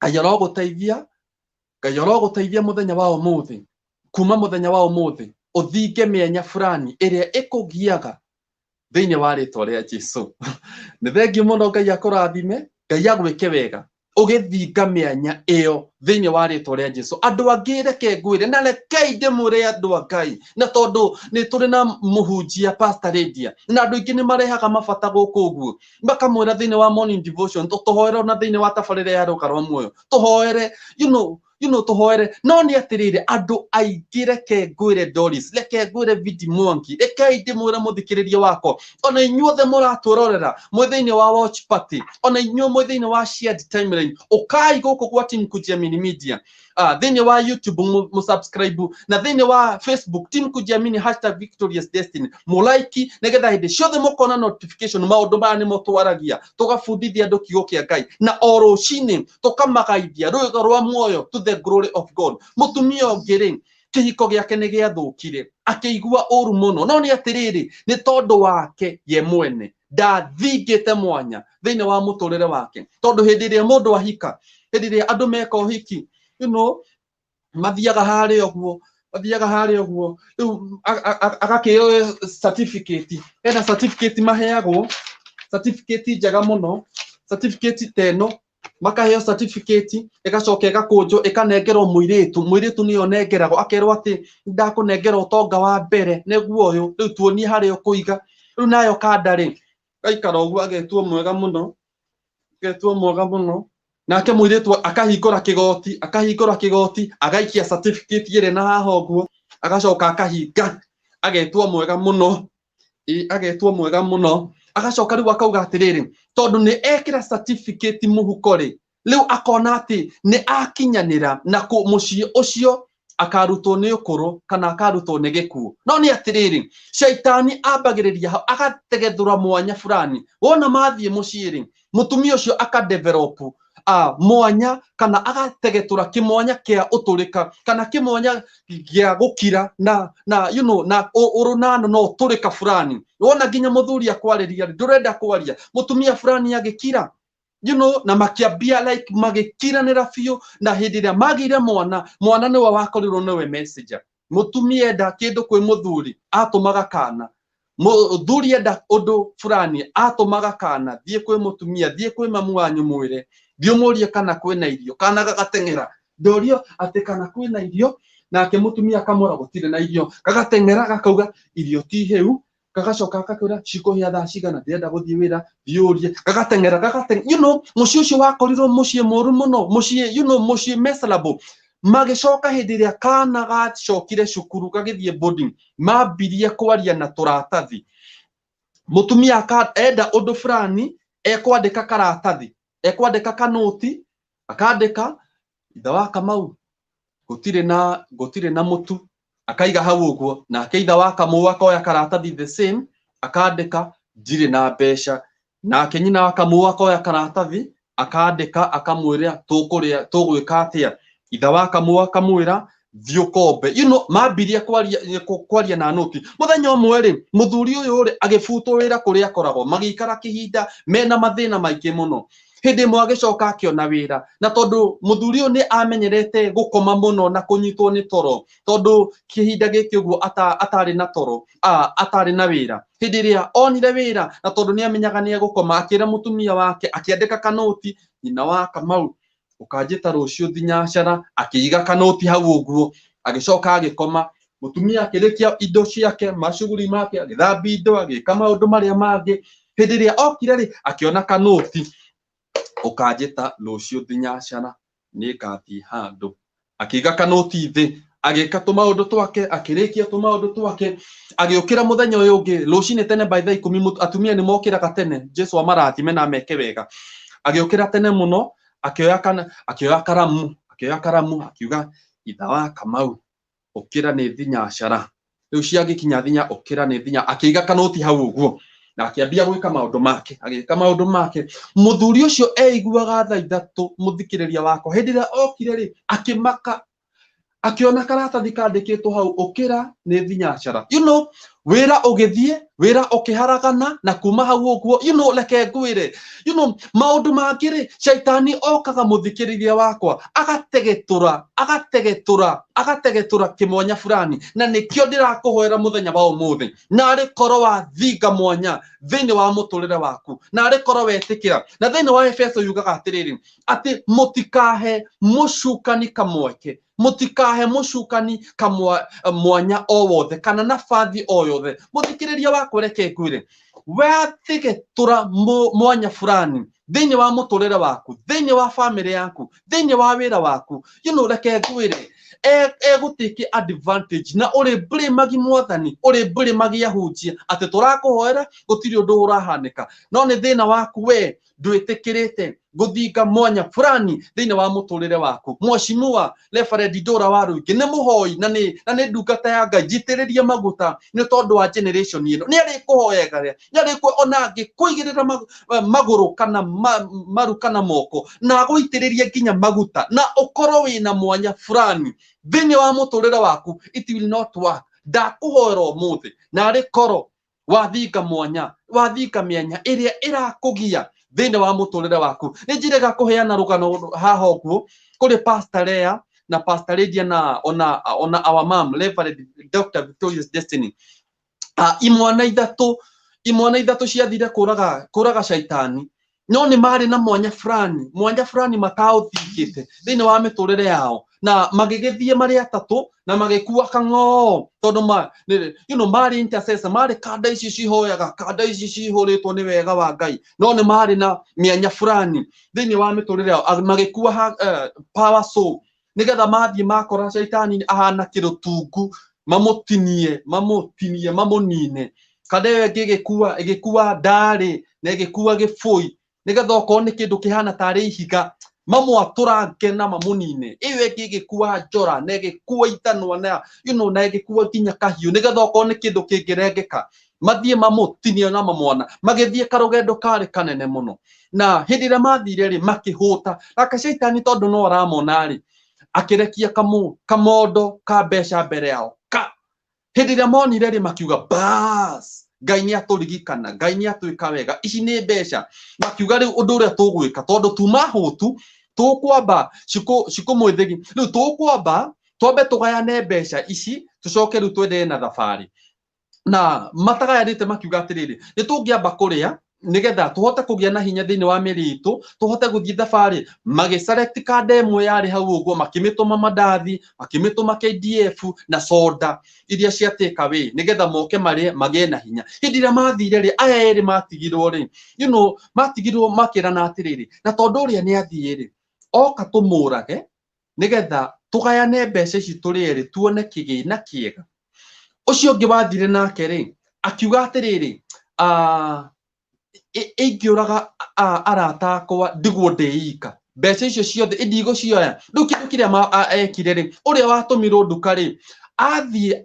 Ngai arogũteithia, Ngai arogũteithia mũthenya wa ũmũthĩ. Kuma mũthenya wa ũmũthĩ, ũthinge mĩanya fulani ĩrĩa ĩkũgiaga thĩinĩ wa rĩtwa rĩa Jesu. Nĩ thengiũ mũno, Ngai akũrathime, Ngai agwĩke wega ũgĩthinga mĩanya ĩyo thĩinĩ wa rĩtwa rĩa Jesu. Andũ angĩ, reke ngwĩre, na rekei ndĩmwĩre, andũ a Ngai, na tondũ nĩ tũrĩ na mũhunjia Pastor Lydia, na andũ aingĩ nĩ marehaga mabata gũkũ ũguo, makamwĩra thĩinĩ wa morning devotion, tũhoere, ona thĩinĩ wa tabarĩra ya Rũga rwa Muoyo, tũhoere, you know, tũhoere. No nĩ atĩrĩrĩ, andũ aingĩ, reke ngwĩre Doris, reke ngwĩre Vidi Mwangi, rekei ndĩmwĩre mũthikĩrĩria wakwa, ona inyuothe mũratwĩrorera mwĩ thĩinĩ wa watch party, ona inyuĩ mwĩ thĩinĩ wa shared timeline, ũkai gũkũ gwa Team Kujiamini Media, thĩinĩ wa YouTube mũsubscribe, na thĩinĩ wa Facebook Team Kujiamini #VictoriousDestiny mũlaiki, nĩgetha hĩndĩ ciothe mũkona notification. Maũndũ maya nĩmo twaragia, tũgabundithia andũ kiugo kĩa Ngai, na o rũcinĩ tũkamagaithia rwĩga rwa muoyo to the glory of God. Mũtumia ũngĩ rĩ, kĩhiko gĩake nĩ gĩathũkire, akĩigua ũru mũno, no nĩ atĩrĩrĩ, nĩ tondũ wake ye mwene ndathingĩte mwanya thĩinĩ wa mũtũrĩre wake, tondũ hĩndĩ ĩrĩa mũndũ ahika Hĩndĩ ĩrĩa andũ meka ũhiki, you know, mathiaga harĩa ũguo, mathiaga harĩa ũguo, rĩu agakĩheo certificate. Hena certificate maheagwo, certificate njega mũno, certificate ta ĩno, makaheo certificate ĩgacoka ĩgakũnjwo ĩkanengerwo mũirĩtu. Mũirĩtu nĩyo ũnengeragwo, akerwo atĩ ndakũnengera ũtonga wa mbere nĩguo ũyũ, rĩu tuonie harĩa ũkũiga. Rĩu nayo kanda rĩ, gaikara ũguo agetwo mwega mũno, agetwo mwega mũno. Nake mũirĩtu akahingũra kĩgoti, akahingũra kĩgoti, agaikia certificate ĩrĩa na haha ũguo, agacoka akahinga, agetwo mwega mũno. Ĩ, agetwo mwega mũno. Agacoka rĩu akauga atĩrĩrĩ, tondũ nĩ ekĩra certificate mũhuko rĩ, rĩu akona atĩ nĩ akinyanĩra na mũciĩ ũcio akarutwo nĩ ũkũrũ kana akarutwo nĩ gĩkuũ. No nĩ atĩrĩrĩ, caitani ambagĩrĩria hau, agategethũra mwanya fulani. Wona mathiĩ mũciĩ rĩ, mũtumia ũcio akadevelop mwanya kana agategetũra kĩmwanya kĩa ũtũrĩka kana kĩmwanya gĩa gũkira na you know, na ũrũnano na ũtũrĩka fulani. Wona nginya mũthuri akwarĩria rĩ, ndũrenda kwaria, mũtumia fulani agĩkira, you know, na makĩambia like magĩkiranĩra biũ. Na hĩndĩ ĩrĩa magĩire mwana, mwana nĩwe wakorirwo nĩwe messenger. Mũtumia enda kĩndũ kwĩ mũthuri atũmaga kana, mũthuri enda ũndũ fulani atũmaga kana, thiĩ kwĩ mũtumia, thiĩ kwĩ mamu wanyu mwĩre, thiĩ ũmũrie kana kwĩna irio. Kana gagateng'era, ndorio atĩ kana kwĩna irio, nake mũtumia akamwĩra gũtirĩ na irio. Gagateng'era gakauga irio ti hĩu, gagacoka gakakwĩra cikũhĩa thaa cigana, ndĩrenda gũthiĩ wĩra, thiĩ ũrie. Gagateng'era, gagateng'era, you know, mũciĩ ũcio wakorirwo mũciĩ mũru mũno, mũciĩ, you know, mũciĩ miserable. Magĩcoka hĩndĩ ĩrĩa kana gacokire cukuru gagĩthiĩ boarding, mambirie kwaria na tũratathi. Mũtumia enda ũndũ fulani, ekwandĩka karatathi, ekwandĩka kanoti, akandĩka ithe wa Kamau gũtirĩ na mũtu, akaiga hau ũguo. Nake ithe wa Kamau akoya karatathi the same, akandĩka ndirĩ na mbeca. Nake nyina wa Kamau akoya karatathi, akandĩka, akamwĩra tũkũrĩa, tũgwĩka atĩa. Ithe wa Kamau akamwĩra thiĩ ũkombe. You know, mambirie kwaria na noti. Mũthenya ũmwe rĩ, mũthuri ũyũ rĩ, agĩbutwo wĩra kũrĩa akoragwo, magĩikara kĩhinda mena mathĩna maingĩ mũno. Hĩndĩ ĩmwe agĩcoka akĩona wĩra, na tondũ mũthuri ũyũ nĩ amenyerete gũkoma mũno na kũnyitwo nĩ toro, tondũ kĩhinda gĩkĩ ũguo atarĩ na toro, atarĩ na wĩra. Hĩndĩ ĩrĩa onire wĩra, na tondũ nĩ amenyaga nĩ egũkoma, akĩra mũtumia wake, akĩandĩka kanoti, nyina wa Kamau, ũkanjĩta rũciũ thinyacara, akĩiga kanoti hau ũguo, agĩcoka agĩkoma. Mũtumia akĩrĩkia indo ciake, macuguri make, agĩthambia indo, agĩka maũndũ marĩa mangĩ. Hĩndĩ ĩrĩa okire rĩ, akĩona kanoti, ũkanjĩta rũciũ thinyacara, nĩngathiĩ handũ. Akĩiga kanoti thĩ, agĩka tũmaũndũ twake, akĩrĩkia tũmaũndũ twake, agĩũkĩra mũthenya ũyũ ũngĩ rũcinĩ tene by thaa ikũmi. Atumia nĩ mokĩraga tene, Jesu amarathime na ameke wega. Agĩũkĩra tene mũno, akĩoya kana, akĩoya karamu, akĩoya karamu, akiuga ithe wa Kamau, ũkĩra nĩ thinyacara. Rĩu ciagĩkinya thinya, ũkĩra nĩ thinya, akĩiga kanoti hau ũguo, na akĩambia gwĩka maũndũ make, agĩka maũndũ make. Mũthuri ũcio eiguaga thaa ithatũ, mũthikĩrĩria wakwa, hĩndĩ ĩrĩa okire rĩ, akĩmaka, akĩona karatathi kandĩkĩtwo hau, ũkĩra nĩ thinyacara. You know, wĩra ũgĩthiĩ, wĩra ũkĩharagana, na kuma hau ũguo, you know, reke ngwĩre, you know, maũndũ mangĩ rĩ, caitani okaga mũthikĩrĩria wakwa, agategetũra, agategetũra, agategetũra kĩmwanya fulani. Na nĩkĩo ndĩrakũhoera mũthenya wa ũmũthĩ, narĩ korwo wathinga mwanya thĩinĩ wa mũtũrĩre waku, narĩ korwo wetĩkĩra. Na thĩinĩ wa Efeso yugaga atĩrĩrĩ, atĩ mũtikahe mũcukani kamweke, mũtikahe mũcukani kamwa mwanya o wothe kana nabathi o yothe. Mũthikĩrĩria wakwa, reke ngwĩre, wathegetũra mwanya fulani thĩinĩ wa mũtũrĩre waku, thĩinĩ wa famĩlĩ yaku, thĩinĩ wa wĩra waku, you know, reke ngwĩre, egũtĩke advantage na ũrĩ blamagi mwathani, ũrĩ blamagi ahunjia atĩ tũrakũhoera gũtirĩ ũndũ ũrahanĩka, no nĩ thĩna waku we ndwĩtĩkĩrĩte gũthinga mwanya fulani thĩinĩ wa mũtũrĩre waku. Mheshimiwa Reverend Ndũra wa Rũingĩ nĩ mũhoi na nĩ ndungata ya Ngai njitĩrĩrie maguta nĩ tondũ wa generation ĩno. Nĩ arĩkũhoyaga, nĩ arĩkũ ona angĩkũigĩrĩra magũrũ kana maru kana moko na agũitĩrĩrie nginya maguta na ũkorwo wĩna mwanya fulani thĩinĩ wa mũtũrĩre waku, it will not work. Ndakũhoera ũmũthĩ, narĩ korwo wathinga mwanya, wathinga mĩanya ĩrĩa ĩrakũgia Thĩinĩ wa mũtũrĩre waku. Nĩ njĩrĩga kũheana rũgano haha ũguo kũrĩ Pastor Lea na Pastor Lydia na ona our mom Reverend Dr. Victorious Destiny. Imwana ithatũ ciathire kũraga caitani, no nĩ marĩ na mwanya fulani mataũthingĩte thĩinĩ wa mĩtũrĩre yao, na magĩgĩthiĩ marĩ atatũ na magĩkua kang'oo, tondũ ma, marĩ intercessor, marĩ kanda ici cihoyaga, kanda ici cihũrĩtwo nĩ wega wa Ngai, no nĩ marĩ na mĩanya fulani thĩinĩ wa mĩtũrĩre yao. Magĩkua power soul nĩgetha mathiĩ makora caitani ahana kĩrũtungu, mamũtinie, mamũtinie, mamũnine. Kanda ĩyo ĩngĩ ĩgĩkua ndarĩ na ĩgĩkua gĩbũi, nĩgetha okorwo nĩ kĩndũ kĩhana tarĩ ihiga, mamwatũrange na mamũnine. Ĩyo ĩngĩ ĩgĩkua njora na ĩgĩkua ithanwa na na ĩgĩkua nginya kahiũ, nĩgetha okorwo nĩ kĩndũ kĩngĩrengeka, mathiĩ mamũtinie na mamwana. Magĩthiĩ karũgendo karĩ kanene mũno, na hĩndĩ ĩrĩa mathire rĩ, makĩhũta nake caitani, tondũ no aramona rĩ, akĩrekia kamondo ka mbeca mbere yao. Ka hĩndĩ ĩrĩa monire rĩ, makiuga, "Bas, Ngai nĩ atũririkana, Ngai nĩ atwĩka wega, ici nĩ mbeca." Makiuga, "Rĩu ũndũ ũrĩa tũgwĩka, tondũ tuma hũtu, tũkwamba cikũ mwĩthĩgi, rĩu tũkwamba twambe tũgayane mbeca ici, tũcoke rĩu twendelee na thabarĩ." Na matagayanĩte, makiuga atĩrĩrĩ, "Nĩ tũngĩamba kũrĩa nĩgetha tũhote kũgĩa na hinya thĩinĩ wa mĩrĩ itũ, tũhote gũthiĩ thabarĩ." Magĩselect kanda ĩmwe yarĩ hau ũguo, makĩmĩtũma mandathi, makĩmĩtũma KDF na soda iria cia take away, nĩgetha moke marĩe magĩe na hinya. Hĩndĩ ĩrĩa mathire rĩ, aya erĩ matigirwo rĩ, matigirwo makĩrana atĩrĩrĩ, "Na tondũ ũrĩa nĩ athiĩ rĩ, oka tũmũrage nĩgetha tũgayane mbeca ici tũrĩ erĩ, tuone kĩgĩna kĩega." Ũcio ũngĩ wathire nake rĩ, akiuga atĩrĩrĩ, "Ingĩũraga arata akwa ndigwo ndĩ ika, mbeca icio ciothe indigũcioya." Rĩu kĩndũ kĩrĩa ekire rĩ, ũrĩa watũmirwo nduka rĩ, athiĩ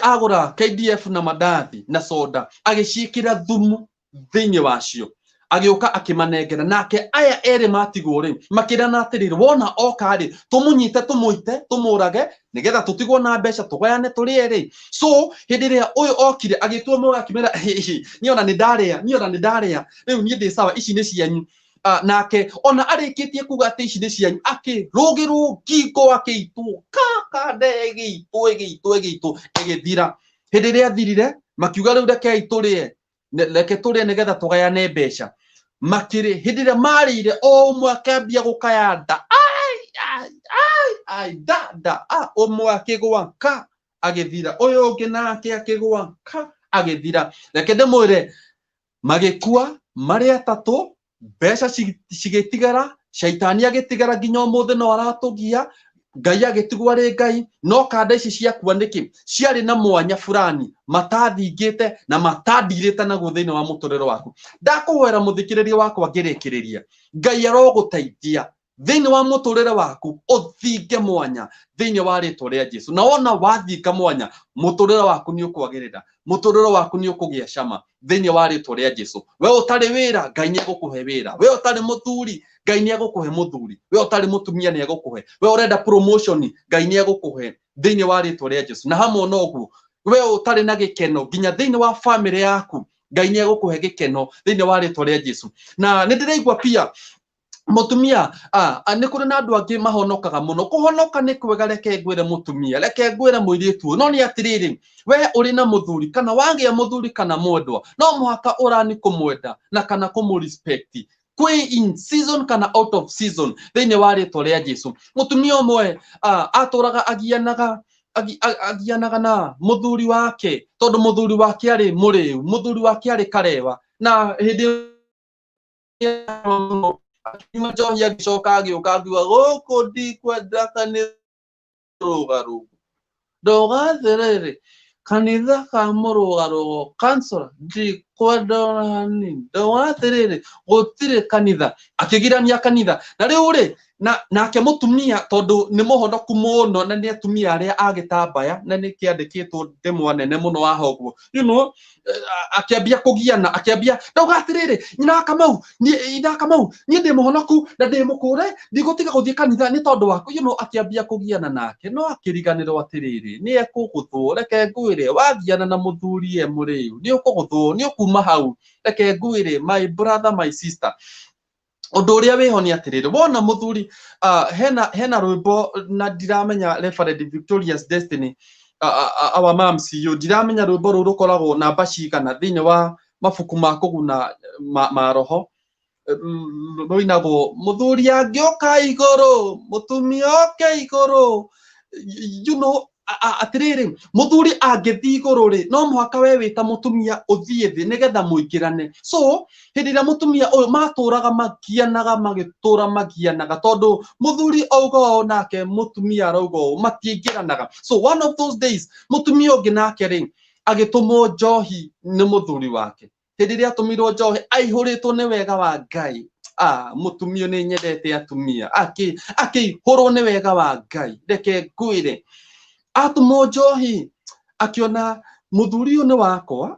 agũra KDF na mandathi na soda, agĩciĩkĩra thumu thĩinĩ wacio, agĩũka akĩmanengera. Nake aya erĩ matigwo rĩ, makĩrana atĩrĩrĩ, "Wona oka rĩ, tũmũnyite, tũmũite, tũmũrage, nĩgetha tũtigwo na mbeca, tũgayane tũrĩ erĩ." So hĩndĩ ĩrĩa ũyũ okire, agĩtua mũga, akĩmera, "Niĩ ona nĩ ndarĩa, niĩ ona nĩ ndarĩa, rĩu niĩ ndĩ sawa, ici nĩ cianyu." Nake ona arĩkĩtie kuga atĩ ici nĩ cianyu, akĩrũgĩrwo ngingo, akĩitwo kanda, ĩgĩitwo, ĩgĩitwo, ĩgĩitwo, ĩgĩthira. Hĩndĩ ĩrĩa athirire, makiuga, "Rĩu rekei tũrĩe, reke tũrĩe nĩgetha tũgayane mbeca." Makĩrĩ hĩndĩ ĩrĩa marĩire, o ũmwe akĩambia gũkaya nda, "Ai, ai, ai, ai, nda, nda!" Ũmwe akĩgũa ka agĩthira, ũyũ ũngĩ nake akĩgũa ka agĩthira. Reke ndĩmwĩre, magĩkua marĩ atatũ, mbeca cigĩtigara, caitani agĩtigara nginya ũmũthĩ no aratũgia, Ngai agĩtigwo arĩ Ngai. No kanda ici ciakua nĩkĩ? Ciarĩ na mwanya fulani matathingĩte na matandirĩte naguo thĩinĩ wa mũtũrĩre waku. Ndakũhoera, mũthikĩrĩria wakwa, ngĩrĩkĩrĩria, Ngai arogũteithia thĩinĩ wa mũtũrĩre waku, ũthinge mwanya thĩinĩ wa rĩtwa rĩa Jesu. Na wona wathinga mwanya, mũtũrĩre waku nĩ ũkwagĩrĩra, mũtũrĩre waku nĩ ũkũgĩa cama thĩinĩ wa rĩtwa rĩa Jesu. We ũtarĩ wĩra, Ngai nĩ egũkũhe wĩra. We ũtarĩ mũthuri, Ngai nĩ egũkũhe mũthuri. We ũtarĩ mũtumia, nĩ egũkũhe. We ũrenda promotion, Ngai nĩ egũkũhe thĩinĩ wa rĩtwa rĩa Jesu. Na hamwe na ũguo, we ũtarĩ na gĩkeno nginya thĩinĩ wa famĩlĩ yaku, Ngai nĩ egũkũhe gĩkeno thĩinĩ wa rĩtwa rĩa Jesu. Na nĩ ndĩraigua pia mũtumia, nĩ kũrĩ na andũ angĩ mahonokaga mũno. Kũhonoka nĩ kwega, reke ngwĩre mũtumia, reke ngwĩre mũirĩtu ũyũ, no nĩ atĩrĩrĩ, we ũrĩ na mũthuri kana wagĩa mũthuri kana mwendwa, no mũhaka ũrani kũmwenda na kana kũmũ respect, kwĩ in season kana out of season, thĩinĩ wa rĩtwa rĩa Jesu. Mũtumia ũmwe atũraga agianaga na mũthuri wake, tondũ mũthuri wake arĩ mũrĩu, mũthuri wake arĩ karewa, na hĩndĩ akinyua njohi, agĩcoka agĩũka akiuga, "Gũkũ ndikwenda kanitha rũgarũgo, ndoga atĩrĩrĩ, kanitha ka mũrũgarũgo kansora ndikwenda ona hanini, ndoga atĩrĩrĩ, gũtirĩ kanitha." Akĩgirania kanitha. Na rĩu rĩ, Na nake mutumia tondu ni muhonoku muno na ni atumia aria agitambaya na ni kiandikitwo ndemwa nene muno haha uguo, you know, akiambia kugiana, akiambia ndauga atiriri, nyina wa Kamau, ithe wa Kamau, niĩ ndĩ mũhonoku na ndĩ mũkũre, ndigũtiga gũthiĩ kanitha nĩ tondũ waku, you know, akiambia kũgiana nake, no akĩriganĩrwo atĩrĩrĩ, nĩ ekũgũthwo. Reke ngwĩre, wagiana na mũthuri e mũrĩu, nĩ ũkũgũthwo, nĩ ũkuma hau. Reke ngwĩre, my brother, my sister, ũndũ ũrĩa wĩho nĩ atĩrĩrĩ, wona mũthuri, hena rwĩmbo na ndiramenya, Reverend Victorious Destiny, our mom CEO, ndiramenya rwĩmbo rũu rũkoragwo namba cigana thĩinĩ wa mabuku ma kũguna ma roho. Rũinagwo mũthuri angĩũka igũrũ, mũtumia oke igũrũ, you know. Atĩrĩrĩ, mũthuri angĩthiĩ igũrũ rĩ, no mũhaka we wĩ ta mũtumia ũthiĩ thĩ nĩgetha mũingĩrane. So hĩndĩ ĩrĩa mũtumia ũyũ matũraga magianaga, magĩtũra magianaga, tondũ mũthuri auga ũũ nake mũtumia arauga ũũ, matiingĩranaga. So one of those days mũtumia ũngĩ nake rĩ, agĩtũmwo njohi nĩ mũthuri wake. Hĩndĩ ĩrĩa atũmirwo njohi, aihũrĩtwo nĩ wega wa Ngai. Mũtumia, nĩ nyendete atumia, akĩihũrwo nĩ wega wa Ngai. Reke ngwĩre, atũmwo njohi akĩona mũthuri ũyũ nĩ wakwa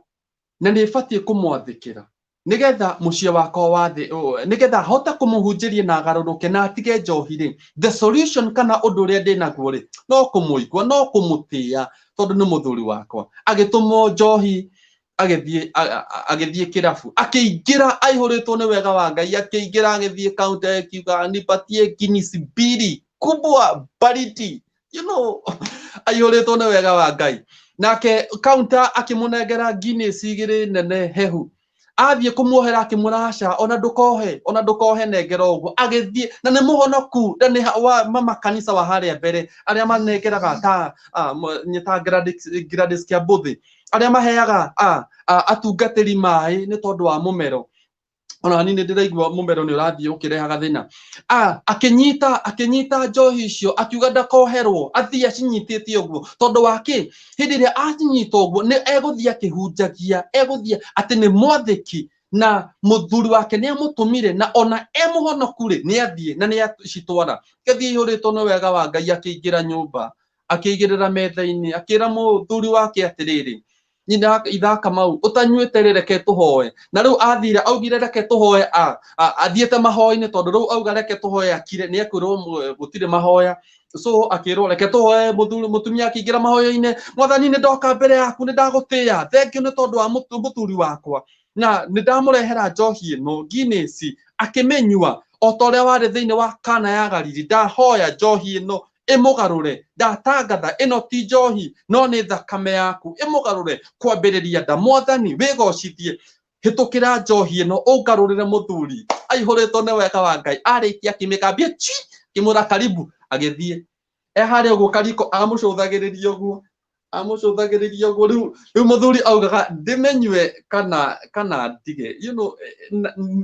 na nĩ batiĩ kũmwathĩkĩra nĩgetha mũciĩ wakwa wathĩ, nĩgetha hote kũmũhunjĩria na agarũrũke na atige njohi rĩ, the solution kana ũndũ ũrĩa ndĩ naguo rĩ, no kũmũigua, no kũmũtĩĩa tondũ nĩ mũthuri wakwa. Agĩtũmwo njohi, agĩthiĩ agĩthiĩ kĩrabu, akĩingĩra aihũrĩtwo nĩ wega wa Ngai, akĩingĩra agĩthiĩ counter, akiuga, "Nipatie Guinness mbili kubwa baridi," you know, aihũrĩtwo nĩ wega wa Ngai. Nake counter akĩmũnengera Guinness igĩrĩ nene hehu. Athiĩ kũmuohera, akĩmwĩra, "Aca, ona ndũkohe, ona ndũkohe, nengera ũguo." Agĩthiĩ na nĩ mũhonoku na nĩ wa mama kanitha wa harĩa mbere, arĩa manengeraga ta nĩ ta Gladys Kĩambũthĩ, arĩa maheaga atungatĩri maĩ nĩ tondũ wa mũmero. Ona niĩ nĩ ndĩraigua mũmero nĩ ũrathiĩ ũkĩrehaga thĩna. Akĩnyita njohi icio, akiuga ndakoherwo, athiĩ acinyitĩte ũguo, tondũ wa kĩ? Hĩndĩ ĩrĩa acinyita ũguo, nĩ egũthiĩ akĩhunjagia, egũthiĩ atĩ nĩ mwathĩki na mũthuri wake nĩ amũtũmire, na ona e mũhonoku rĩ, nĩ athiĩ na nĩ acitwara. Gĩthiĩ ihũrĩtwo nĩ wega wa Ngai, akĩingĩra nyũmba, akĩigĩrĩra metha-inĩ, akĩra mũthuri wake atĩrĩrĩ, "Nyina itha Kamau, ũtanyuĩte rĩ, reke tũhoe." Na rĩu athire augire reke tũhoe, athiĩte mahoya-inĩ, tondũ rĩu auga reke tũhoe akire, nĩ ekwĩrwo gũtirĩ mahoya. So akĩrwo reke tũhoe. Mũthuri, mũtumia akĩingĩra mahoya-inĩ, "Mwathani, nĩ ndoka mbere yaku, nĩ ndagũtĩĩa, thank you nĩ tondũ wa mũthuri wakwa, na nĩ ndamũrehera njohi ĩno Guinness, akĩmĩnyua o ta ũrĩa warĩ thĩinĩ wa Kana ya Galili. Ndahoya njohi ĩno ĩmũgarũre, ndatangatha ĩno ti njohi no nĩ thakame yaku, ĩmũgarũre kwambĩrĩria nda. Mwathani, wĩgocithie, hĩtũkĩra njohi ĩno ũngarũrĩre mũthuri." Aihũrĩtwo nĩ wega wa Ngai, arĩkia akĩmĩkambia chi, akĩmwĩra karibu, agĩthiĩ e harĩa ũguo kariko, amũcũthagĩrĩria ũguo, amũcũthagĩrĩria ũguo. Rĩu mũthuri augaga, "Ndĩmenyue kana ndige?" You know,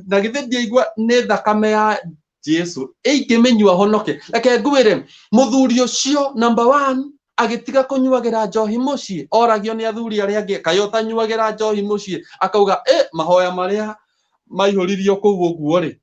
na githĩ ndiaigua nĩ thakame ya Jesu, ĩingĩmĩnyua honoke? Reke ngwĩre, mũthuri ũcio, number one, agĩtiga kũnyuagĩra njohi mũciĩ. Oragio nĩ athuri arĩa angĩ, "Kaĩ ũtanyuagĩra njohi mũciĩ?" Akauga, "Ĩ mahoya marĩa maihũririo kũu ũguo rĩ,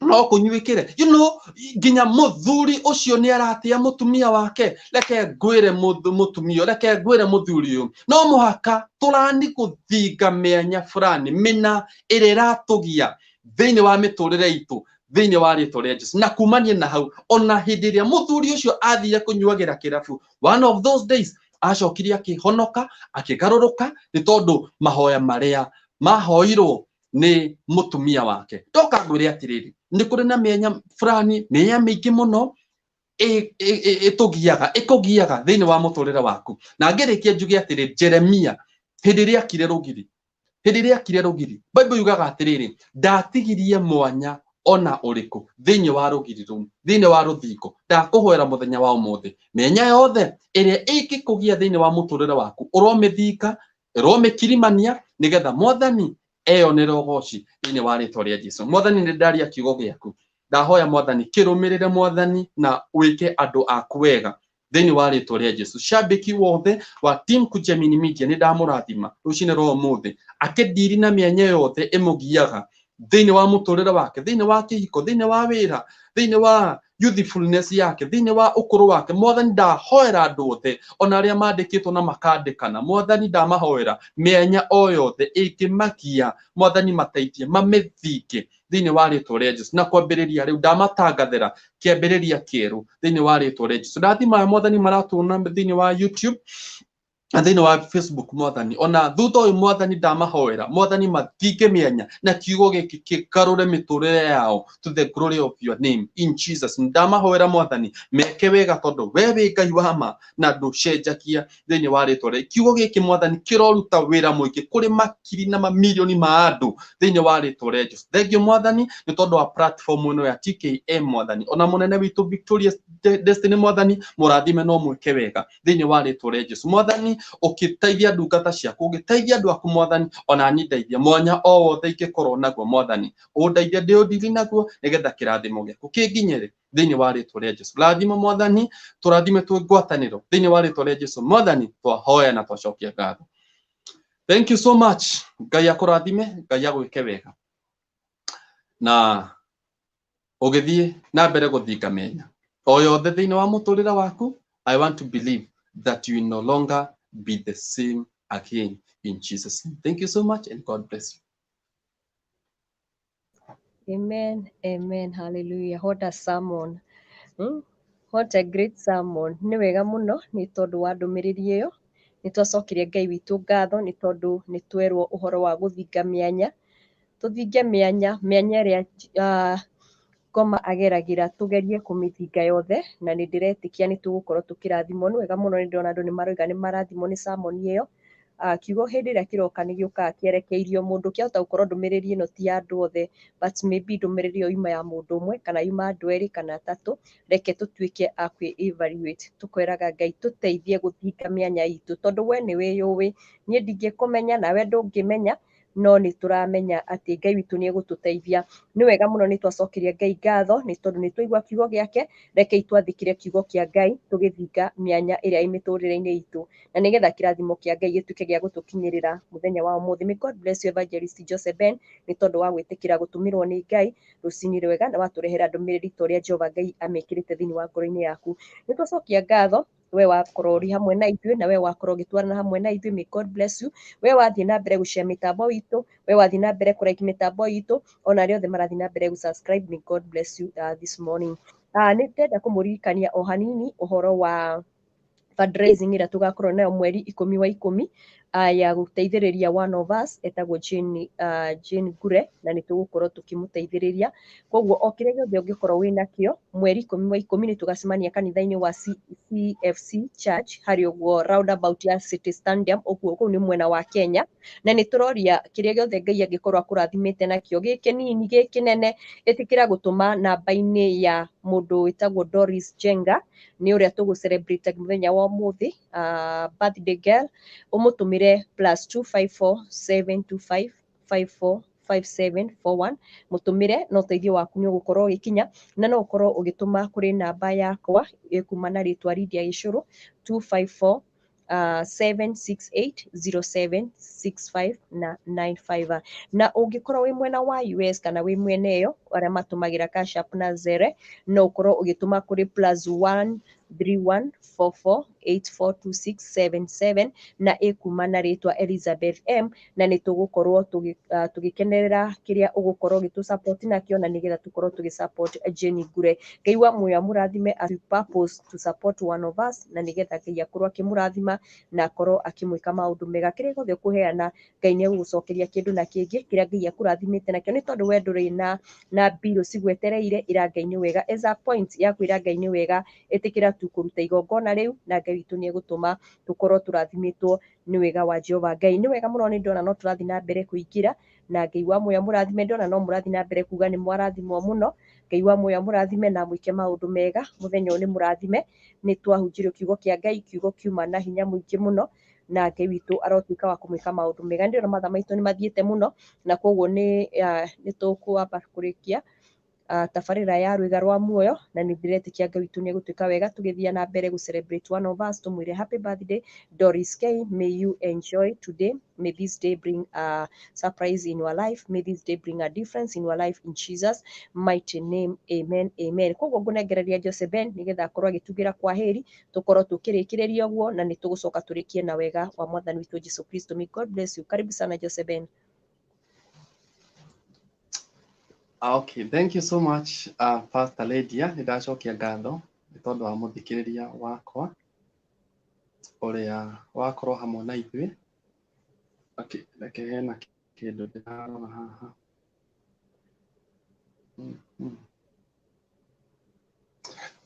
no kũnyuĩkĩre." You know, nginya mũthuri ũcio nĩ aratĩa mũtumia wake. Reke ngwĩre mũtumia, reke ngwĩre mũthuri ũyũ, no mũhaka tũrani gũthinga mĩanya fulani mĩna ĩrĩa ĩratũgia thĩinĩ wa mĩtũrĩre itũ thĩinĩ wa rĩtwa rĩa Jesu. Na kumania na hau, ona hĩndĩ ĩrĩa mũthuri ũcio athire kũnyuagĩra kĩrabu, one of those days acokire akĩhonoka, akĩgarũrũka, nĩ tondũ mahoya marĩa mahoirwo nĩ mũtumia wake. Ndoka ngwĩre atĩrĩrĩ, nĩ kũrĩ na mĩanya fulani, mĩanya mĩingĩ mũno ĩtũgiaga, ĩkũgiaga thĩinĩ wa mũtũrĩre waku. Na ngĩrĩkia njuge atĩrĩ, Jeremia hĩndĩ ĩrĩa akire rũgiri, hĩndĩ ĩrĩa akire rũgiri, Bible yugaga atĩrĩrĩ, ndatigirie mwanya ona ũrĩkũ thĩinĩ wa rũgiri rũu, thĩinĩ wa rũthingo. Ndakũhoera mũthenya wa ũmũthĩ, mĩanya yothe ĩrĩa ĩngĩkũgia thĩinĩ wa mũtũrĩre waku, ũromĩthinga, ũromĩkirimania, nĩgetha Mwathani eyonere ũgoci thĩinĩ wa rĩtwa rĩa Jesu. Mwathani, nĩ ndaria kiugo gĩaku, ndahoya Mwathani kĩrũmĩrĩre, Mwathani, na wĩke andũ aku wega thĩinĩ wa rĩtwa rĩa Jesu. Shabiki wothe wa Team Kujiamini Media, nĩ ndamũrathima rũcinĩ rwa ũmũthĩ, akĩndiri na mĩanya yothe ĩmũgiaga. Thĩinĩ wa mũtũrĩre wake, thĩinĩ wa kĩhiko, thĩinĩ wa wĩra, thĩinĩ wa youthfulness yake, thĩinĩ wa ũkũrũ wake. Mwathani, ndahoera andũ othe ona arĩa mandĩkĩtwo na makandĩkana. Mwathani, ndamahoera mĩanya o yothe ĩngĩmagia, Mwathani, mateithie mamĩthinge thĩinĩ wa rĩtwa rĩa Jesu. Na kwambĩrĩria rĩu ndamatangathĩra kĩambĩrĩria kĩerũ thĩinĩ wa rĩtwa rĩa Jesu. Ndathima Mwathani maratuona thĩinĩ wa YouTube na thĩinĩ wa Facebook. Mwathani, ona thutha ũyũ, Mwathani, ndamahoera, Mwathani, mathinge mĩanya na kiugo gĩkĩ kĩgarũre mĩtũrĩre yao to the glory of your name in Jesus. Ndamahoera, Mwathani, meke wega tondũ we wĩ Ngai wa ma na ndũcenjagia thĩinĩ wa rĩtwa rĩa kiugo gĩkĩ. Mwathani, kĩroruta wĩra mũingĩ kũrĩ makiri na mamirioni ma andũ thĩinĩ wa rĩtwa rĩa Jesu. Thank you, Mwathani, nĩ tondũ wa platform ĩno ya TKM. Mwathani, ona mũnene witũ Victoria Destiny, Mwathani, mũrathime no mwĩke wega thĩinĩ wa rĩtwa rĩa Jesu. Mwathani, ũkĩteithia ndungata ciaku, ũgĩteithia andũ aku, Mwathani, ona niĩ ndeithia mwanya o wothe ingĩkorwo naguo. Mwathani, ũndeithie ndĩũndiri naguo nĩgetha kĩrathimo gĩaku kĩnginyĩre thĩinĩ wa rĩtwa rĩa Jesu. Rathima, Mwathani, tũrathime twĩ ngwatanĩro thĩinĩ wa rĩtwa rĩa Jesu. Mwathani, twahoya na twacokia ngatho. Thank you so much. Ngai akũrathime, Ngai agwĩke wega na ũgĩthiĩ na mbere gũthinga mĩanya o yothe thĩinĩ wa mũtũrĩre waku. I want to believe that you will no longer be the same again in Jesus' name. Thank you so much and God bless you. Amen, amen, hallelujah. What a sermon. What a great sermon. Nĩ wega mũno nĩ tondũ wa ndũmĩrĩri ĩyo. Nĩ twacokeria Ngai witũ ngatho nĩ tondũ nĩ twerwo ũhoro wa gũthinga mĩanya. Tũthinge mĩanya, mĩanya ĩrĩa ngoma ageragĩra, tũgerie kũmĩthinga yothe, na nĩ ndĩretĩkia nĩ tũgũkorwo tũkĩrathimwo. Nĩ wega mũno, nĩ ndĩrona andũ nĩ maroiga nĩ marathimwo nĩ sermon ĩyo. Kiugo hĩndĩ ĩrĩa kĩroka nĩ gĩũkaga kĩerekeirio mũndũ. Kĩahota gũkorwo ndũmĩrĩri ĩno ti ya andũ othe, but maybe ndũmĩrĩri ĩyo yuma ya mũndũ ũmwe kana yuma andũ erĩ kana atatũ. Reke tũtuĩke a kwĩ evaluate, tũkwĩraga Ngai tũteithie gũthinga mĩanya itũ, tondũ we nĩ wĩyũĩ, niĩ ndingĩkũmenya nawe ndũngĩmenya, no nĩ tũramenya atĩ Ngai witũ nĩ egũtũteithia. Nĩ wega mũno, nĩ twacokeria Ngai ngatho nĩ tondũ nĩ twaigua kiugo gĩake. Rekei twathĩkĩre kiugo kĩa Ngai, tũgĩthinga mĩanya ĩrĩa ĩ mĩtũrĩre-inĩ itũ, na nĩgetha kĩrathimo kĩa Ngai gĩtuĩke gĩa gũtũkinyĩrĩra mũthenya wa ũmũthĩ. May God bless you, Evangelist Joseph Ben, nĩ tondũ wa gwĩtĩkĩra gũtũmĩrwo nĩ Ngai rũcinĩ rwega na watũrehera ndũmĩrĩri ta ũrĩa Jehova Ngai amĩkĩrĩte thĩinĩ wa ngoro-inĩ yaku. Nĩ twacokia ngatho we wakorwo ũrĩ hamwe na ithuĩ na we wakorwo ũgĩtwarana hamwe na ithuĩ. May God bless you. We wathiĩ na mbere gũshare mĩtambo itũ, we wathiĩ na mbere kũrike mĩtambo itũ, ona arĩa othe marathiĩ na mbere gũsubscribe, may God bless you this morning. Nĩ ndĩrenda kũmũririkania o hanini ũhoro wa fundraising ĩrĩa tũgakorwo nayo mweri 10 wa 10, ya gũteithĩrĩria one of us etagwo Jane, Jane Ngure, na nĩ tũgũkorwo tũkĩmũteithĩrĩria. Koguo o kĩrĩa gĩothe ũngĩkorwo wĩ nakĩo, mweri 10 wa 10 nĩ tũgacemania kanitha-inĩ wa CFC Church harĩa ũguo roundabout ya City Stadium ũguo, kũu nĩ mwena wa Kenya. Na nĩ tũroria kĩrĩa gĩothe Ngai angĩkorwo akũrathimĩte nakĩo, gĩ kĩnini gĩ kĩnene, ĩtĩkĩra gũtũma namba-inĩ ya mũndũ wĩtagwo Doris Jenga, nĩ ũrĩa tũgũ celebrate mũthenya wa ũmũthĩ, birthday girl. Ũmũtũmĩre +254 725 54 5741. Mũtũmĩre na ũteithio waku nĩ ũgũkorwo ũgĩkinya, na no ũkorwo ũgĩtũma kũrĩ namba yakwa ĩkuma na rĩtwa Lydia Gĩcũrũ, 254 768 0765 na 95. Na ũngĩkorwo wĩ mwena wa US kana wĩ mwena ĩyo arĩa matũmagĩra Cash App na Zelle, no ũkorwo ũgĩtũma kũrĩ +1 3144842677 na ĩkuma na rĩtwa Elizabeth M. Na nĩ tũgũkorwo tũgĩkenerera kĩrĩa ũgũkorwo ũgĩtũ support nakĩo, na nĩgetha tũkorwo tũgĩ support Jane Ngure. Ngai wa muoyo amũrathime as we purpose to support one of us, na nĩgetha Ngai akorwo akĩmũrathima na akorwo akĩmwĩka maũndũ mega. Kĩrĩa gĩothe ũkũheana, Ngai nĩ egũgũcokeria kĩndũ na kĩngĩ kĩrĩa Ngai akũrathimĩte nakĩo, nĩ tondũ we ndũrĩ na mbirũ cigwetereire. Ĩra Ngai nĩ wega as a point ya kwĩra Ngai nĩ wega. Ĩtĩkĩra tu kũruta igongona rĩu na Ngai witũ nĩ egũtũma tũkorwo tũrathimĩtwo nĩ wega wa Jehova Ngai. Nĩ wega mũno, nĩ ndona no tũrathiĩ na mbere kũingĩra, na Ngai wa muoyo amũrathime. Ndona no mũrathiĩ na mbere kuga nĩ mwarathimwo mũno. Ngai wa muoyo amũrathime na mwĩke maũndũ mega. Mũthenya ũyũ nĩ mũrathime, nĩ twahunjirio kiugo kĩa Ngai, kiugo kiuma na hinya mũingĩ mũno, na Ngai witũ arotuĩka wa kũmwĩka maũndũ mega. Nĩ ndĩrona mathaa maitũ nĩ mathiĩte mũno, na koguo nĩ tũkwamba kũrĩkia. Tabarĩra ya Rwĩga rwa Muoyo, na nĩ ndĩretĩkia Ngai witũ nĩ egũtwĩka wega tũgĩthiĩ na mbere gũ celebrate one of us. Tũmwĩre happy birthday Doris K. May you enjoy today. May this day bring a surprise in your life. May this day bring a difference in your life, in Jesus mighty name. Amen, amen. Koguo ngũnengereria Jose Ben nĩgetha akorwo agĩtugĩra kwa heri, tũkorwo tũkĩrĩkĩrĩria ũguo, na nĩ tũgũcoka tũrĩkie na wega wa Mwathani witũ Jesu Kristo. May God bless you. Karibu sana, Jose Ben. Okay, thank you so much, Pastor Lydia. Nĩ ndacokia ngatho nĩ tondũ wa mũthikĩrĩria wakwa ũrĩa wakorwo hamwe na ithuĩ. Okay, reke hena kĩndũ ndĩrarora haha.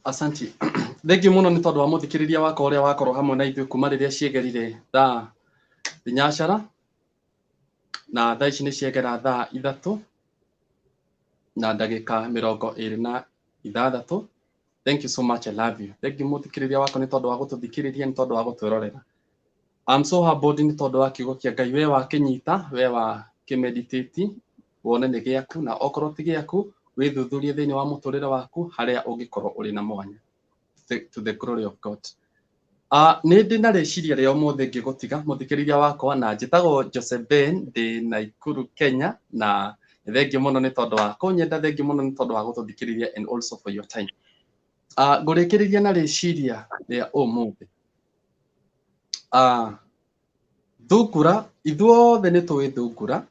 Asanti. Thank you mũno nĩ tondũ wa mũthikĩrĩria wakwa ũrĩa wakorwo hamwe na ithuĩ kuma rĩrĩa ciegerire thaa 3:30, na thaa ici nĩ ciegera thaa 3:26. Thank you so much, I love you. Thank you mũthikĩrĩria wakwa nĩ tondũ wa gũtũthikĩrĩria, nĩ tondũ wa gũtwĩrorera. I'm so humbled nĩ tondũ wa kiugo kĩa Ngai, we wakĩnyita, we wakĩmeditate, wone nĩ gĩaku, na okorwo ti gĩaku wĩthuthurie thĩinĩ wa mũtũrĩre waku harĩa ũngĩkorwo ũrĩ na mwanya. To the glory of God. Nĩ ndĩ na rĩciria rĩa ũmũthĩ ngĩgũtiga mũthikĩrĩria wakwa, na njĩtagwo Joseph Ben, ndĩ Naikuru, Kenya, na thengiũ mũno nĩ tondũ wa kũnyenda, thengiũ mũno nĩ tondũ wa gũtũthikĩrĩria, and also for your time. Ngũrĩkĩrĩria na rĩciria rĩa ũmũthĩ. Thungura, ithuothe nĩ tũĩ thungura,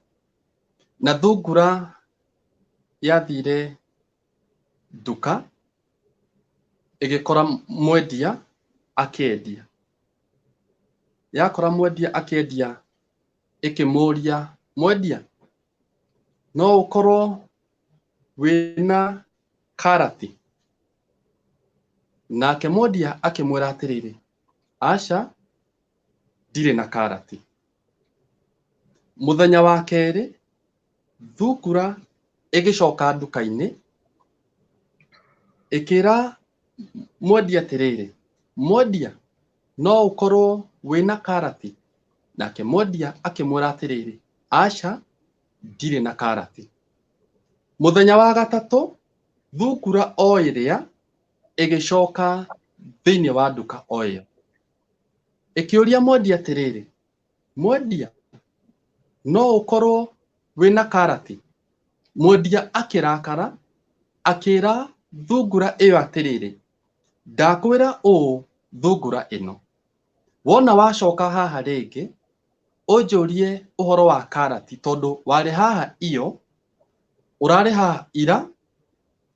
na thungura yathire nduka ĩgĩkora mwendia akĩendia. Yakora mwendia akĩendia, ĩkĩmũria, mwendia, no ũkorwo wĩna karati? Nake mwendia akĩmwĩra atĩrĩrĩ, aca, ndirĩ na karati. Mũthenya wa kerĩ, thungura ĩgĩcoka nduka-inĩ, ĩkĩra mwendia atĩrĩrĩ, mwendia, no ũkorwo wĩna karati? Nake mwendia akĩmwĩra atĩrĩrĩ, aca, ndirĩ na karati. Mũthenya wa gatatũ, thungura o ĩrĩa ĩgĩcoka thĩinĩ wa nduka o ĩyo, ĩkĩũria mwendia atĩrĩrĩ, mwendia, no ũkorwo wĩna karati? Mwendia akĩrakara, akĩra thungura ĩyo atĩrĩrĩ, ndakwĩra ũũ thungura ĩno, wona wacoka haha rĩngĩ ũnjũrie ũhoro wa karati, tondũ warĩ haha iyo, ũrarĩ haha ira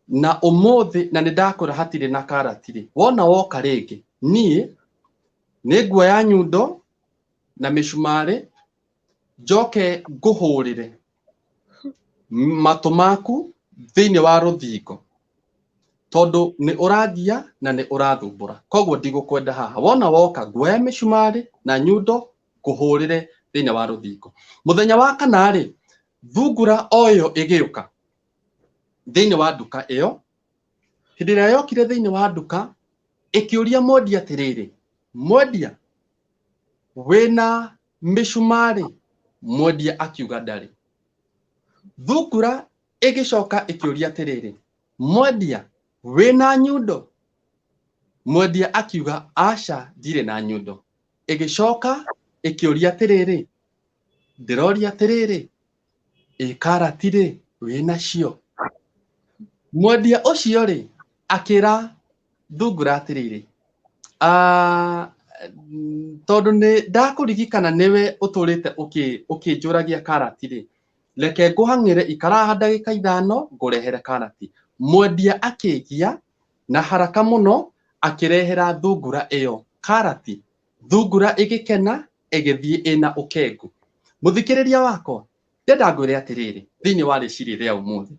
na ũmũthĩ, na nĩ ndakwĩra hatirĩ na karati rĩ, wona woka rĩngĩ niĩ nĩ nguoya nyundo na mĩcumarĩ njoke ngũhũrĩre matũ maku thĩinĩ wa rũthingo, tondũ nĩ ũrangia na nĩ ũrathumbũra, koguo ndigũkwenda haha. Wona woka nguoya mĩcumarĩ na nyundo ngũhũrĩre thĩinĩ wa rũthingo. Mũthenya wa kana rĩ, thungura o ĩyo ĩgĩũka thĩinĩ wa nduka ĩyo. Hĩndĩ ĩrĩa yokire thĩinĩ wa nduka, ĩkĩũria mwendia atĩrĩrĩ, mwendia, wĩna mĩcumarĩ? Mwendia akiuga ndarĩ. Thungura ĩgĩcoka ĩkĩũria atĩrĩrĩ, mwendia, wĩna nyundo? Mwendia akiuga aca, ndirĩ na nyundo. Ĩgĩcoka ĩkĩũria atĩrĩrĩ, ndĩroria atĩrĩrĩ, ĩ karati rĩ, wĩnacio? Mwendia ũcio rĩ, akĩra thungura atĩrĩrĩ, tondũ nĩ ndakũririkana nĩwe ũtũrĩte ũkĩnjũragia karati rĩ, reke ngũhang'ĩre, ikara haha ndagĩka 5 ngũrehere karati. Mwendia akĩgia na haraka mũno akĩrehera thungura ĩyo karati. Thungura ĩgĩkena, ĩgĩthiĩ ĩna ũkengu. Mũthikĩrĩria wakwa, ndĩrenda ngwĩre atĩrĩrĩ, thĩinĩ wa rĩciria rĩa ũmũthĩ,